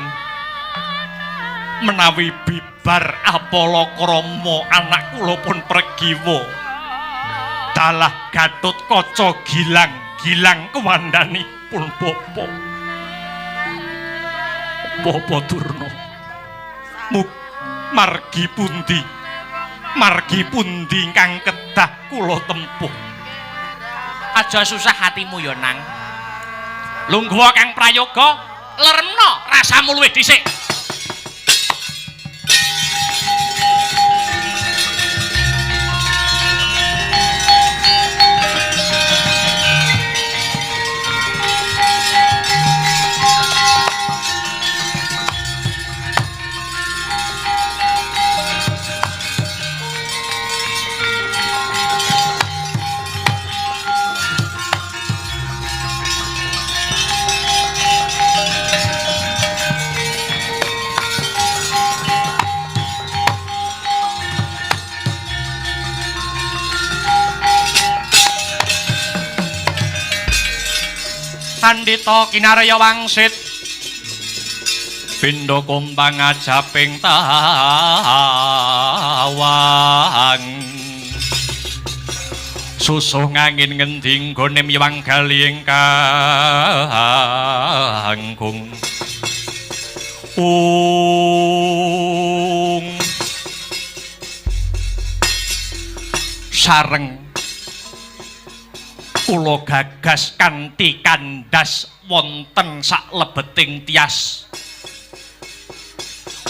menawi bibar apala krama anak kula pun Pregiwa dalah Gatotkaca gilang gilang kewandanipun bapa. Bapa Durna, margi pundi ingkang kedah kula tempuh? Aja susah hatimu ya nang. Lungguh kang prayoga, leremno rasamu luwih dhisik. Pandita kinarya wangsit Pindha kumbang ajaping tawang susuh ngangin ngendi nggone miwang gali ingkang ung sareng kula gagas kanthi kandhas wonten saklebeting tias.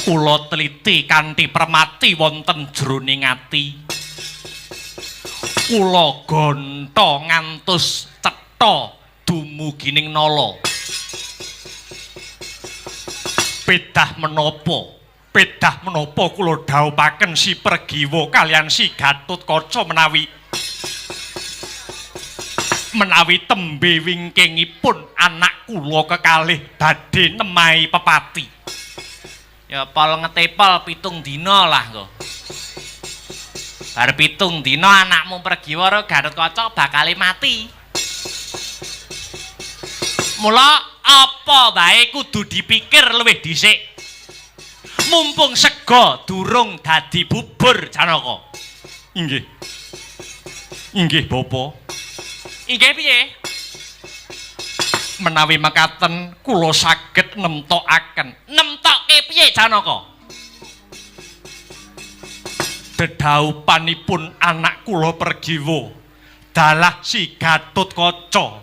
Kula teliti kanthi permati wonten jroning ati. Kula gonta ngantos cetha dumugining nala. Pedah menapa? Pedah menapa kula dhawuhaken si Pregiwa kaliyan si Gatotkaca menawi tembe wingkingipun anak kula kekalih badhe nemahi pepati. Ya pol ngetepel 7 dina lah engko. Bar 7 dina anakmu Pregiwa karo Gatotkaca bakale mati. Mula apa wae kudu dipikir luwih dhisik. Mumpung sega durung dadi bubur Janaka. Inggih. Inggih Bapak. Inggih piye? Menawi mekaten kula saged nemtokaken. Nemtokke piye Janaka? Dedhaupanipun anak kula Pregiwa dalah si Gatotkaca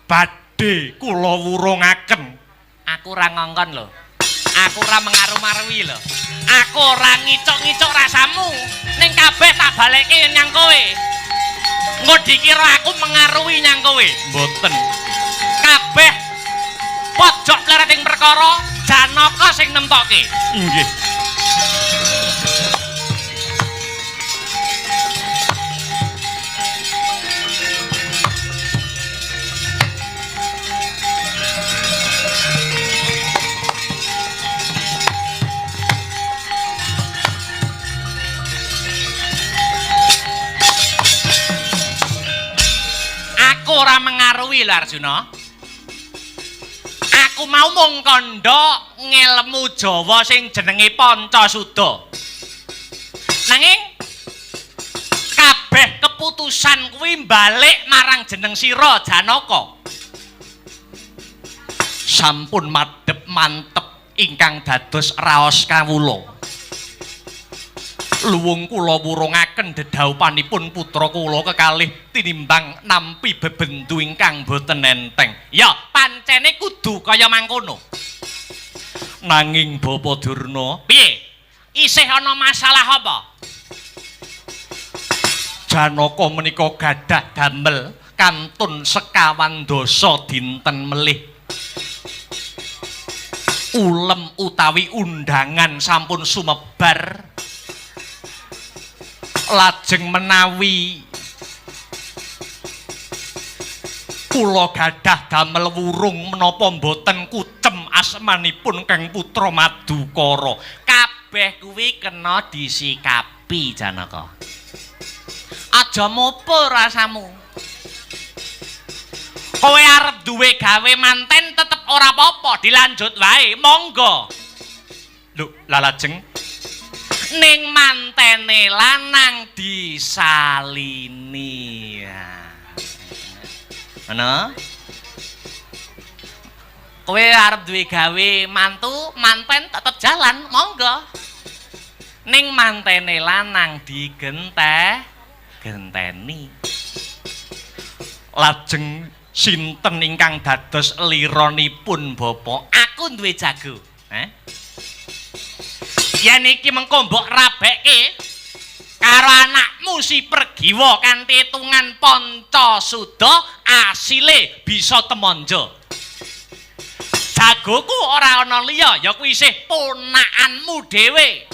badhe kula wurungaken. Aku ora ngongkon lho. Aku ora mengaru-marui lho. Aku ora ngicuk-ngicuk rasamu. Ning kabeh tak balekke nyang kowe. Engko dikira aku mengaruhi nyang kowe. Mboten. Kabeh pojok plereting perkara Janaka sing nemtokke. Inggih. Aku ora mengaruhi lho Arjuna. Aku mau mung kandha ngelmu Jawa sing jenenge Pancasuda. Nanging kabeh keputusan kuwi balik marang jeneng sira Janaka. Sampun madhep mantep ingkang dados raos kawula. Luwung kula wurungaken dedhaupanipun putra kula kekalih tinimbang nampi bebendu ingkang boten enteng. Ya, pancene kudu kaya mangkono. Nanging Bapa Durna, piye? Isih ana masalah apa? Janaka menika gadah damel kantun 25 dinten melih. Ulem utawi undangan sampun sumebar. Lajeng menawi kula gadah damel wurung menapa mboten kucem asmanipun Kang Putra Madukara. Kabeh kuwi kena disikapi Janaka. Aja mopo rasamu. Kowe arep duwe gawe manten tetep ora apa-apa, dilanjut wae, monggo. Lho, lajeng ning mantene lanang disalini. Ngono? Kowe arep duwe gawe mantu, manten tetep jalan, monggo. Ning mantene lanang digenteni. Lajeng sinten ingkang dados lironipun Bapak? Aku duwe jago. Yen iki mengko mbok rabekke karo anakmu si Pregiwa kanthi hitungan Pancasuda, asile bisa temanja. Jagoku ora ana liya, ya kuwi isih ponakanmu dhewe.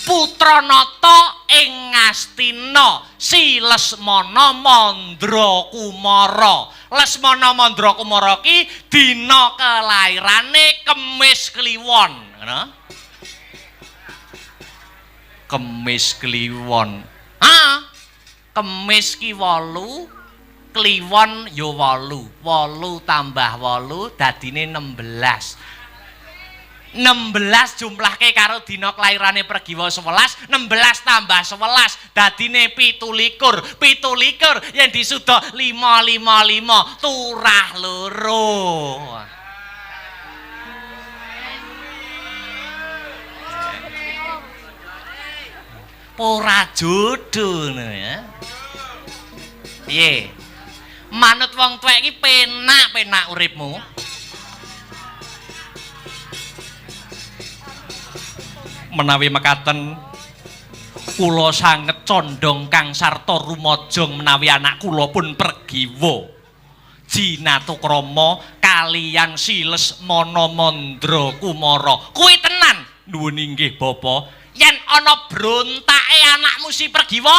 Putra Nata ing Ngastina, si Lesmana Mandra Kumara. Lesmana Mandra Kumara ki dina kelairane Kemis Kliwon. Ngono? Kemis Kliwon. Ha? Kemis ki 8, Kliwon ya 8. 8 tambah 8 dadine 16. 16 jumlahke karo dina kelairane Pregiwa 11, 16 tambah 11 dadine 27. 27 yen disuda 5 5 5 turah loro. Ora jodoh ngono ya. Piye? Manut wong tuwek iki penak-penak uripmu. Menawi mekaten Kula sanget condong kang sarta rumajang menawi anak kula pun Pregiwa Jinatukrama kaliyan si Lesmana Mandra Kumara. Kuwi tenan. Nuwun inggih Bapa. Yen ana brontake anakmu si Pregiwa,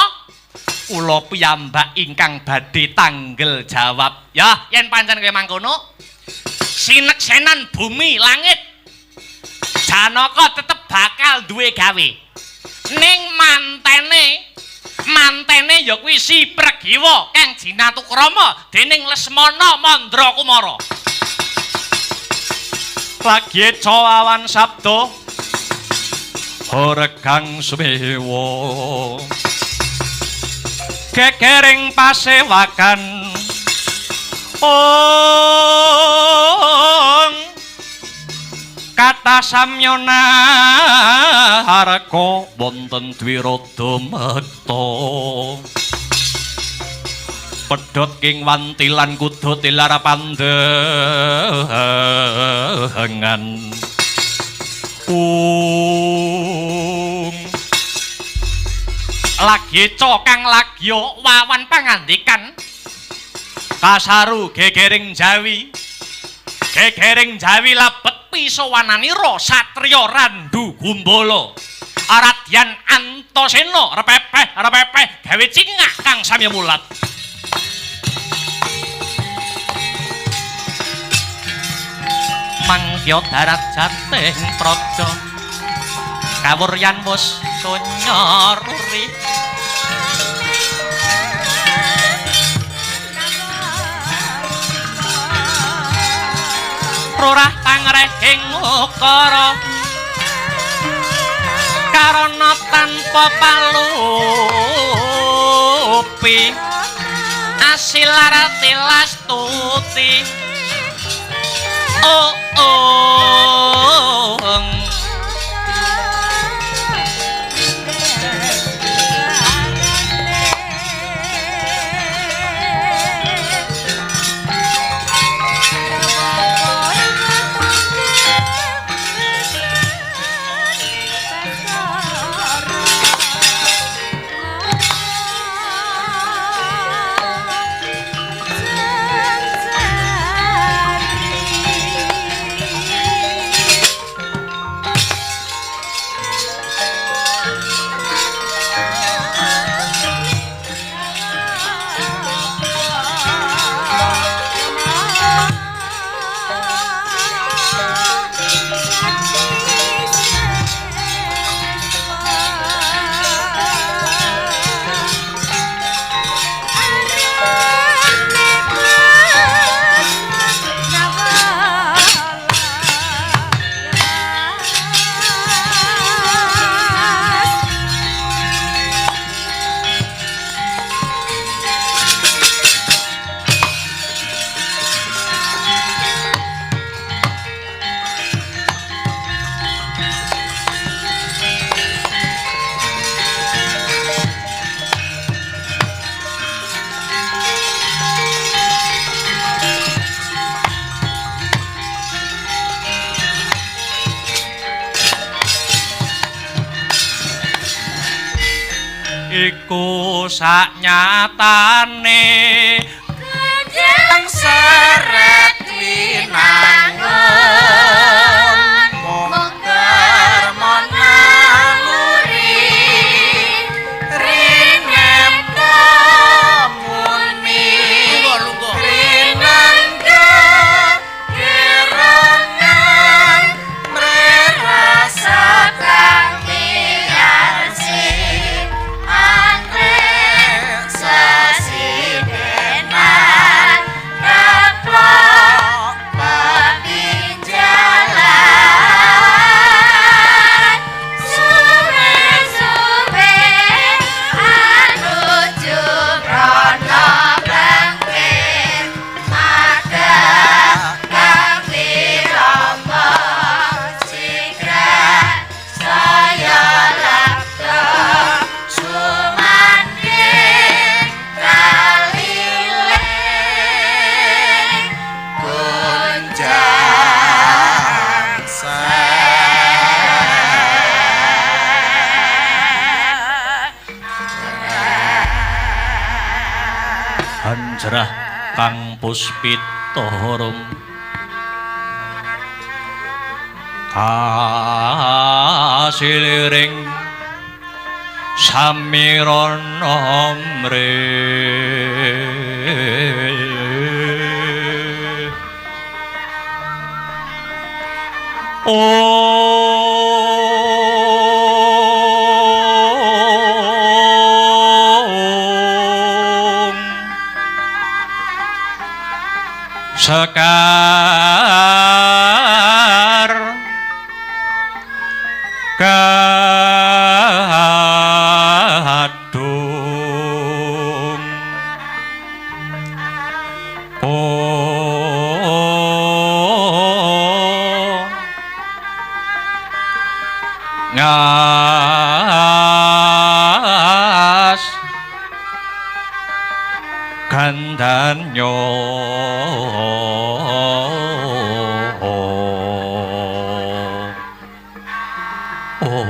kula piyambak ingkang badhe tanggel jawab. Ya, yen pancen kowe mangkono, sineksenan bumi langit, Janaka tetep bakal duwe gawe. Ning mantene ya kuwi si Pregiwa kang Jinatukrama dening Lesmana Mandra Kumara. Lagi awan sabda horegang sumewa gegering pasewakan ong kata samyona harka wonten dwirada mekta pedhot king wantilan kuda tilar pandengan ung lagi cokang lagyo wawan pangandikan kasaru gegering Jawi, gegering Jawi labet pisowananira satriya Randu Gumbala Radyan Antasena repepeh repepeh gawe cingak kang samya mulat. Mangkya darat jateng praja kawuryan wus sonya ruri rurah tangrehing ukara karana tanpa palupi asil larati lastuti oh oh. Iku saknyatane Kanjeng seret winangun mung darma naluri rinepta muni rinengga gerangan mrerasa kang miyarsi anggrek sesidenan keplok. Manjrah kang puspita rum kasiliring samirana mre Om Sekar Kadung Oh Ngas Gandanyo Om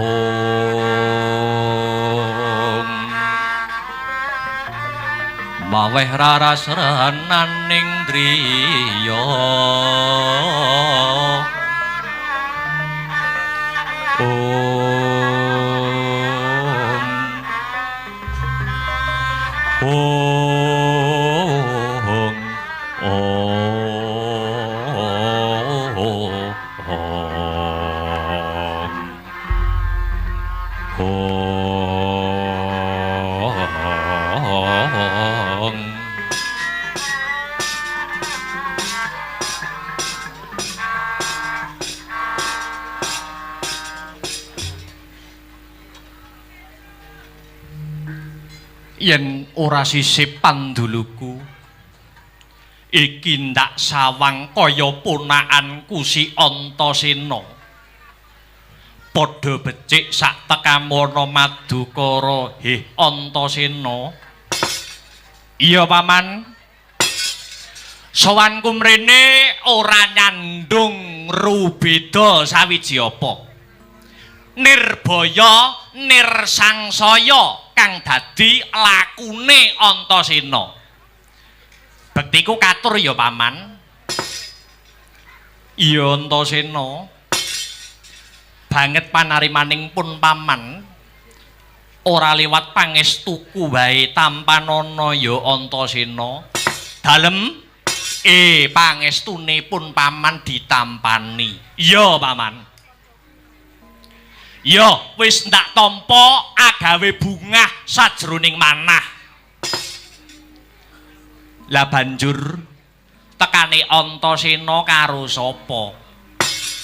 Maweh raras renaning driya Om Om Om Om Yen ora sisip panduluku iki ndak sawang kaya ponakanku si Antasena padha becik sak tekamono Madukara. Heh Antasena. Iya paman, sowanku mrene ora nyandung rubeda sawiji apa. Nirbaya nirsangsaya kang dadi lakune Antasena. Bektiku katur ya paman. Iya Antasena. Banget panarimaning pun paman. Ora liwat pangestuku wae tampanana ya Antasena. Dalem pangestune pun paman ditampani. Iya paman. Ya wis ndak tampa agawe bungah sajroning manah. Lah banjur tekane Antasena karo sapa?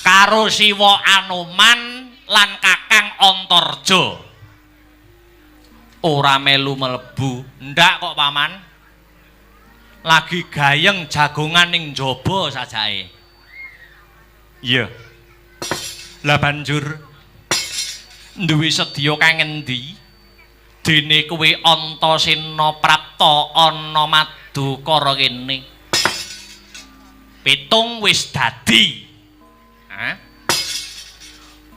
Karo Siwa Anoman lan Kakang Antarja. Ora melu mlebu. Ndak kok paman. Lagi gayeng jagongan ning njaba sajake. Iya. Lah banjur duwe sedya kang endi? Dene kowe Antasena prapta ana Madukara kene. Pitung wis dadi. Hah?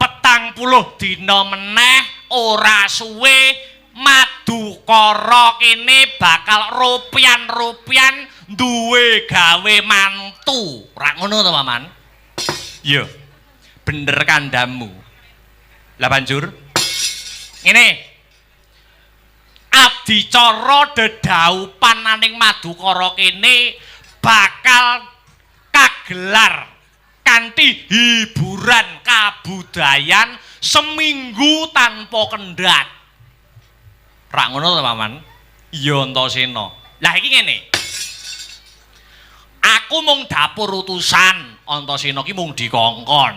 40 dina meneh ora suwe Madukara kene bakal rupian-rupian duwe gawe mantu. Ora ngono to, Paman? Iya. Bener kandhamu. Lah banjur ngene. Adicara dedhaupan aning Madukara kene bakal kagelar kanthi hiburan kabudayan seminggu tanpa kendhat. Ra ngono to, Paman? Iya Antasena. Lah iki ngene. Aku mung dapur utusan, Antasena ki mung dikongkon.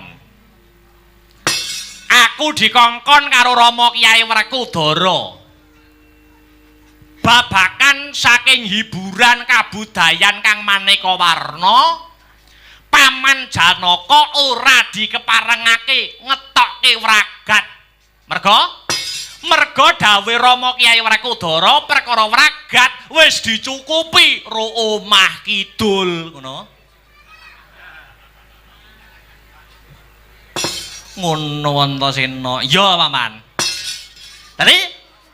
Aku dikongkon karo Rama Kyai Werkudara. Babakan saking hiburan kabudayan kang maneka warna, Paman Janaka ora dikeparengake ngetokke wragat. Merga? Merga dawuhe Rama Kyai Werkudara perkara wragat wis dicukupi ro omah kidul, ngono. Ngono Antasena. Iya, Paman. Dadi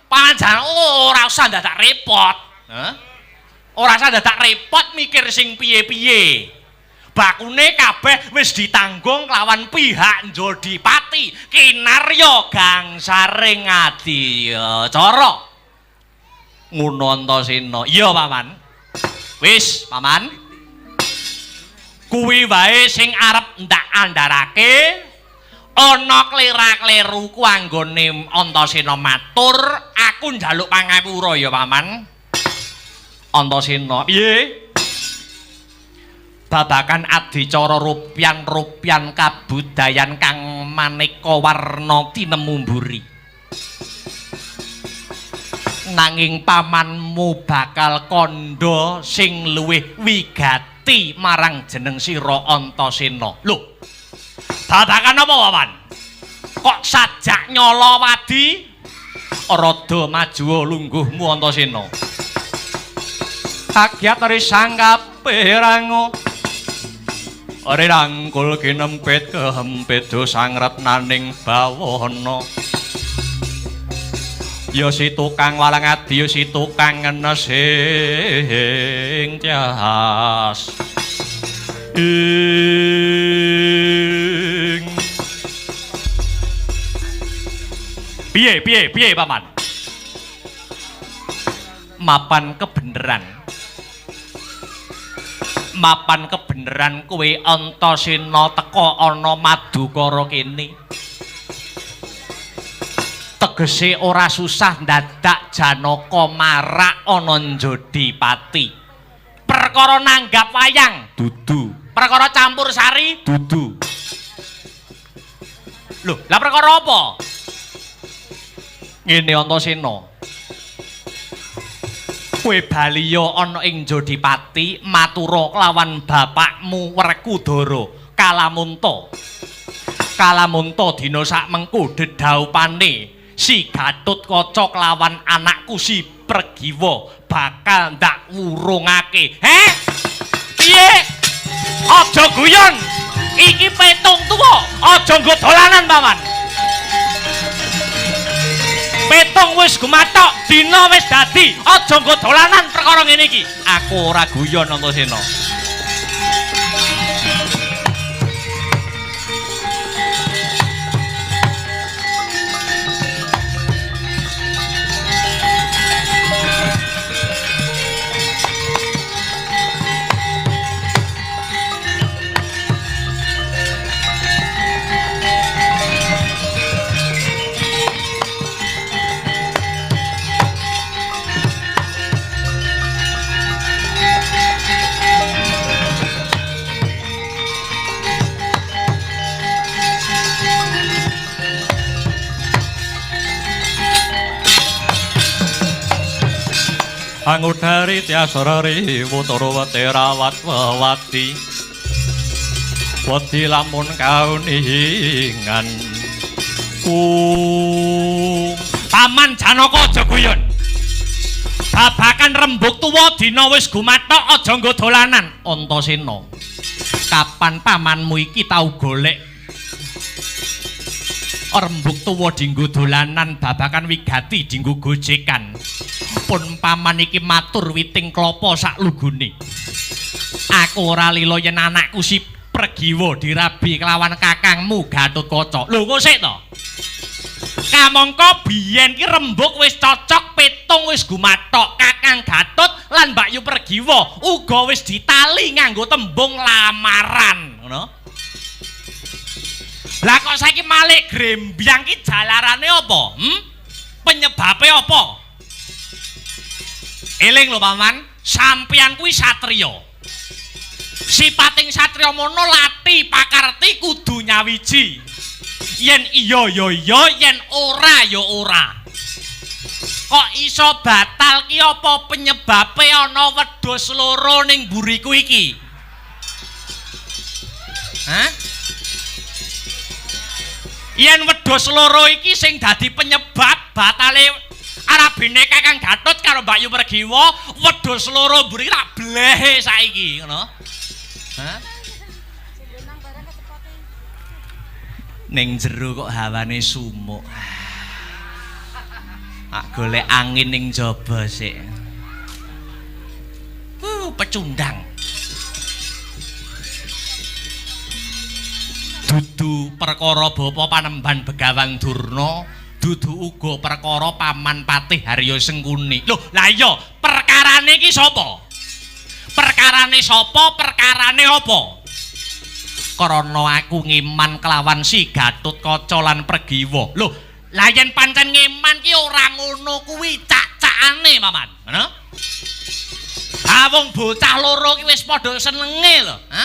Paman Janaka ora usah dadak repot. Hah? Ora usah dadak repot mikir sing piye-piye. Bakune kabeh wis ditanggung lawan pihak Jodipati kinarya gangsaring adicara. Ngono Antasena. Iya, Paman. Wis, Paman. Kuwi wae sing arep ndak andharake. Ana klera-kleru ku anggone Antasena matur, aku njaluk pangapura ya, Paman. Antasena, piye? Babakan adicara rupyan-rupyan kabudayan kang maneka warna tinemu mburi. Nanging pamanmu bakal kandha sing luwih wigati marang jeneng sira Antasena. Lho, babakan apa, Paman? Kok sajak nyala wadi? Rada maju lungguhmu Antasena. Kagiat risang kaperango. Ore rangkul kinempit kehempit dosang retnaning bawana. Ya si tukang walang adi, ya si tukang ngenes ing tyas. Ing piye piye piye, Paman? Mapan kebeneran. Mapan kebeneran kowe Antasena teka ana Madukara kene. Tegese ora susah ndadak Janaka marak ana Jodipati. Perkara nanggap wayang dudu, perkara campur sari dudu. Lho, lah perkara apa? Ngene Antasena. Kowe baliya ana ing Jodipati matura kelawan bapakmu Werkudara Kalamunta. Kalamunta dina sakmengku dedhaupane si Gatotkaca kelawan anakku si Pregiwa bakal ndak wurungake. Heh? Piye? Aja guyon. Iki petung tuwa, aja nggo dolanan, Paman. Petung wis gumathok, dina wis dadi, aja nggo dolanan perkara ngene iki. Aku ora guyon Antasena. Angudari tiasarari wutara rawat wewati wedi lamun kauningan. Paman Janaka aja guyon. Babakan rembug tuwa dina wis gumathok aja nggo dolanan. Antasena, kapan pamanmu iki tau golek rembug tuwa dinggo dolanan, babakan wigati dinggo gojekan? Pun paman iki matur witing klapa sak lugune. Aku ora lila yen anakku si Pregiwa dirabi kelawan kakangmu Gatotkaca. Lho kok sik to? Kamangka biyen ki rembug wis cocok, petung wis gumathok, Kakang Gatot lan Mbakyu Pregiwa uga wis ditali nganggo tembung lamaran, ngono. Lah kok saiki malik grembyang ki jalarane apa? Penyebabe apa? Eling lho Paman, sampeyan kuwi satriya. Sipating satriya mono lati pakarti kudu nyawiji. Yen iya ya iya, yen ora ya ora. Kok iso batal ki apa penyebabe ana wedhus loro ning mburiku iki? Hah? Yen wedhus loro iki sing dadi penyebab batale arabine Kakang Gatot karo Mbakyu Pregiwa, wedhus loro mburi tak blehe saiki, ngono. Hah? Ning jero kok hawane sumuk. Tak golek angin ning jaba sik. pecundang. Dudu perkara bapa panemban Begawan Durna, dudu uga perkara paman Patih Harya Sengkuni. Lho, lah iya, perkarane iki sapa? Perkarane sapa? Perkarane apa? Karana aku ngiman kelawan si Gatotkaca lan Pregiwa. Lho, lah yen pancen ngiman ki ora ngono kuwi cak-cakane, Paman. Ngono? Ha wong bocah loro ki wis padha senenge lho, ha?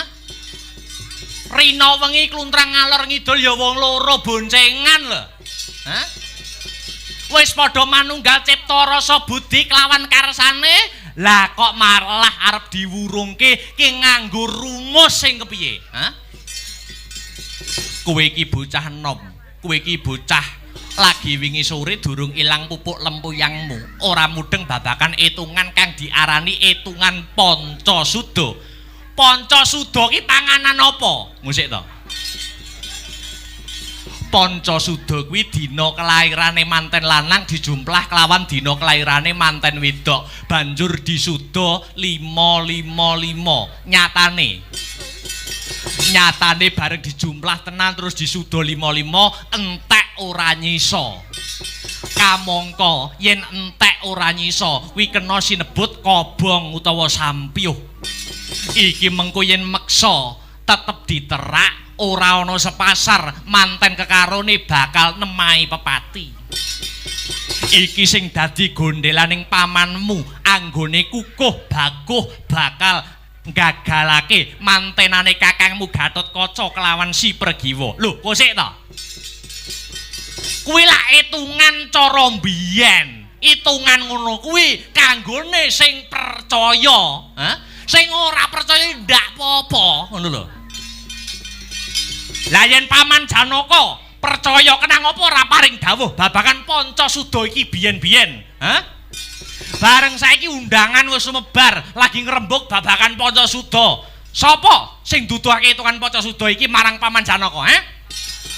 Rina wengi kluntrang ngalor ngidul ya wong loro boncengan lho. Ha? Wis padha manunggal cipta rasa budi kelawan karsane, lah kok malah arep diwurungke ki nganggo rumus sing kepiye? Ha? Kowe iki bocah enom, kowe iki bocah lagi wingi sore durung ilang pupuk lempuyangmu, ora mudeng babakan etungan kang diarani etungan Pancasuda. Pancasuda ki panganan apa? Musik to. Pancasuda kuwi dina kelairane manten lanang dijumplah kelawan dina kelairane manten wedok. Banjur disuda 555. Nyatane. Nyatane bareng dijumplah tenan terus disuda 55 entek ora nyisa. Kamangka yen entek ora nyisa kuwi kena sinebut kobong utawa sampyuh. Iki mengko yen meksa tetep diterak ora ana sepasar manten kekarone bakal nemahi pepati. Iki sing dadi gondelaning pamanmu anggone kukuh bakuh bakal gagalake mantenane kakangmu Gatotkaca kelawan si Pregiwa. Lho, kok sik to? Kuwi lak etungan cara mbiyen. Itungan ngono kuwi kanggone sing percaya, ha? Sing ora percaya ndak apa-apa, ngono lho. Lah yen Paman Janaka percaya kenang apa ora paring dawuh babagan Pancasuda iki biyen-biyen, ha? Bareng saiki undangan wis sumebar lagi ngrembug babagan Pancasuda. Sapa sing duduhake hitungan Pancasuda iki marang Paman Janaka, ha?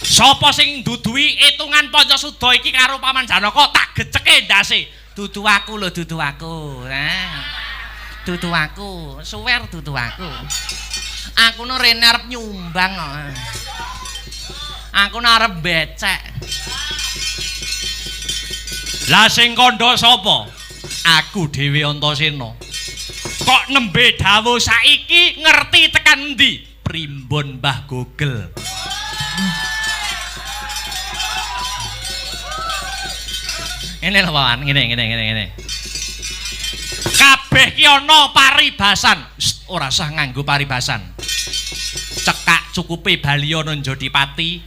Sapa sing duduhi hitungan Pancasuda iki karo Paman Janaka tak geceke ndase. Dudu aku lho, dudu aku. Ha. Dudu aku, suwer dudu aku. Aku no rene arep nyumbang kok. Aku no arep becek. Lah sing kandha sapa? Aku dhewe Antasena. Kok nembe dawuh saiki ngerti tekan endi? Primbon Mbah Google. Ngene lho Paman, ngene. Kabeh ki ana paribasan. Ora usah nganggo paribasan. Cekak cukupe bali ana Jodipati.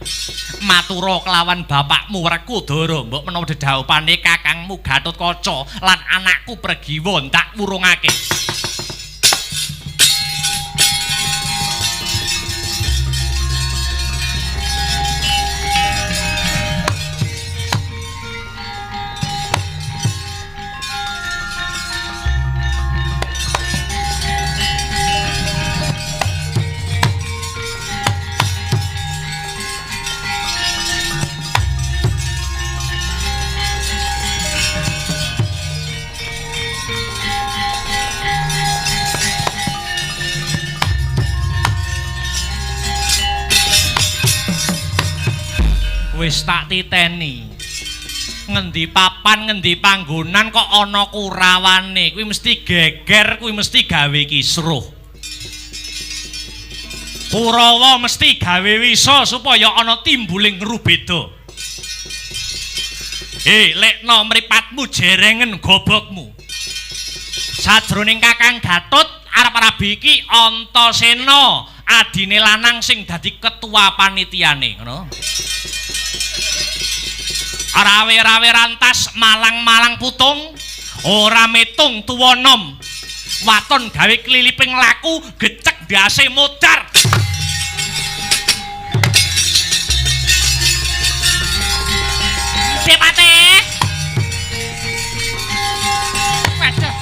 Matura kelawan bapakmu Werkudara, mbok menawa dedhaupane kakangmu Gatotkaca lan anakku Pregiwa ndak wurungake. Wis tak titeni. Ngendi papan, ngendi panggonan kok ana kurawane, kuwi mesti geger, kuwi mesti gawe kisruh. Kurawa mesti gawe wisa supaya ana timbuling rubeda. Lekno mripatmu jerengen gobokmu. Sajroning Kakang Gatot arep rabi iki Antasena, adine lanang sing dadi ketua panitiane, ngono. Rawe-rawe rantas malang-malang putung, ora metung tuwa nom. Waton gawe kliliping laku, gecek ndase modar. Depate. Waduh.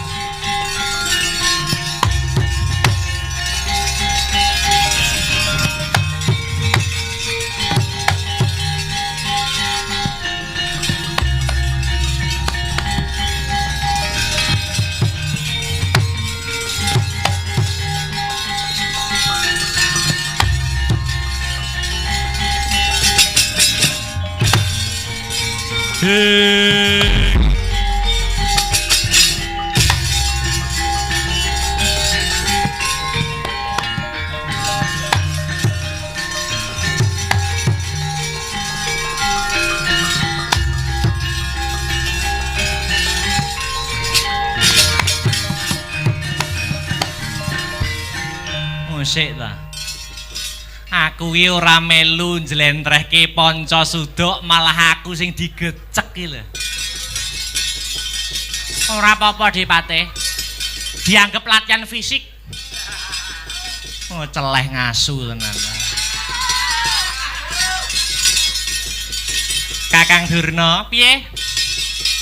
Musik ta. Aku iki ora melu njlentrehke Panca Sudok, malah aku sing digecek iki lho. Ora apa-apa, Dipate. Dianggep latihan fisik. Oh, celeh ngasu tenan. Kakang Durna, piye?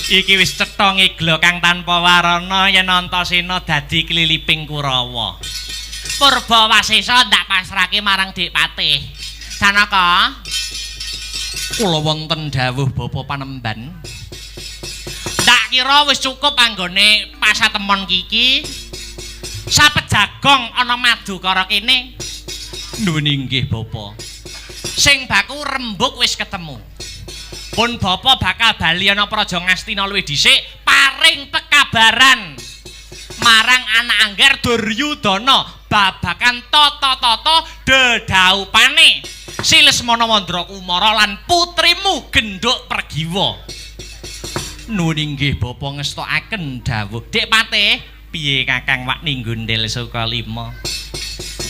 Iki wis cetha ngigla kang tanpa warana yen Antasena dadi kliliping Kurawa. Purba Wasesa ndak pasrahke marang Dik Patih. Janaka, kula wonten dawuh Bapa Panemban. Ndak kira wis cukup anggone pasatemon kiki. Sapejagong ana Madukara kene. Nuwun inggih Bapa. Sing baku rembug wis ketemu. Pun Bapa bakal bali ana Praja Ngastina luwih dhisik paring pekabaran marang anak angger Duryudana babakan tata-tata dedaupane Si Lesmana Mandra Kumara lan putrimu Gendhuk Pergiwa. Nuwun inggih Bapa ngestokaken dawuh. Dik Patih, piye Kakang wak ninggundel Sukalima?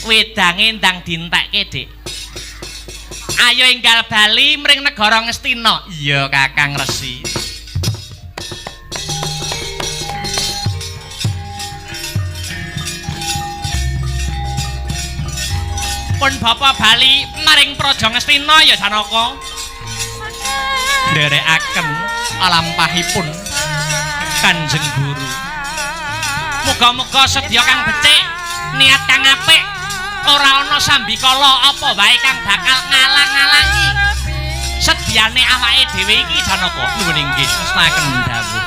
Wedange ndang dientekke, Dik. Ayo enggal bali mring negara Ngastina. Iya Kakang Resi. Pun Bapa bali maring Praja Ngastina ya Janaka. Nderekaken lampahipun Kanjeng Guru. Muga-muga sedya kang becik, niat kang apik, ora ana sambikala apa wae kang bakal ngalang-alangi sedyane awake dhewe iki Janaka. Nuwun inggih ngestakaken dawuh.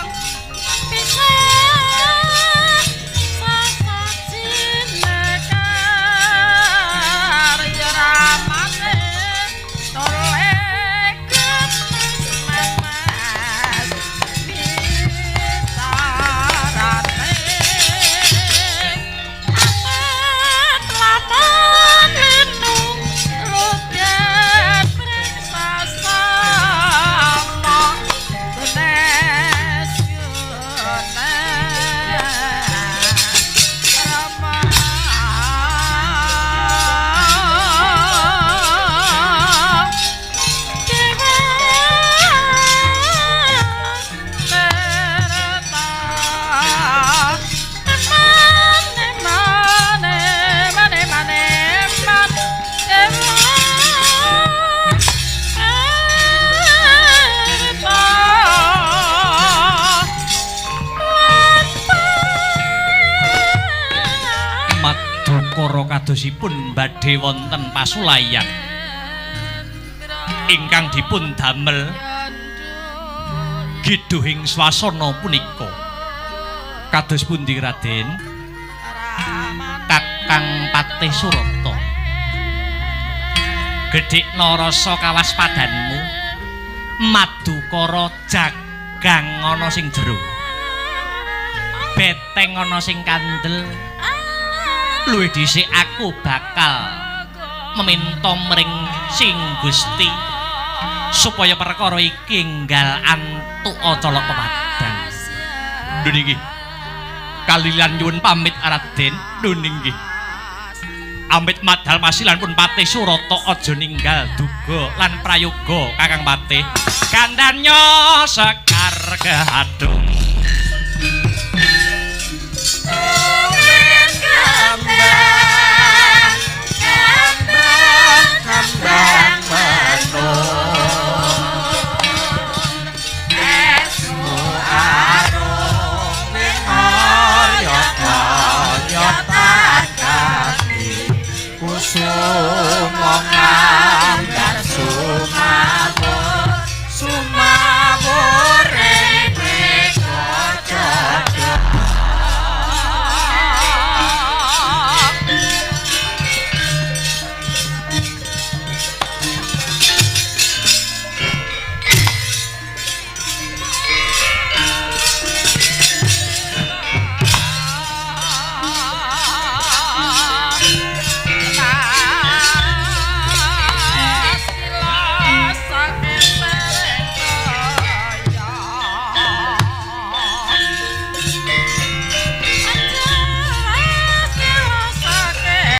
Kadosipun badhe wonten pasulayan ingkang dipun damel giduhing swasana punika. Kados pundi Raden? Kakang Patih Surata, gedhekna rasa kawaspadanmu. Madukara jagang ana sing jero, beteng ana sing kandel. Luwih dhisik aku bakal meminta mring sing Gusti supaya perkara iki enggal antuk colok pepadang. Lho niki kalilan nyuwun pamit Raden. Lho niki amit madal pasilan pun Patih Surata aja ninggal duga lan prayoga Kakang Patih. Kandhanya sekar kehadung. Kambang, kambang, kambang.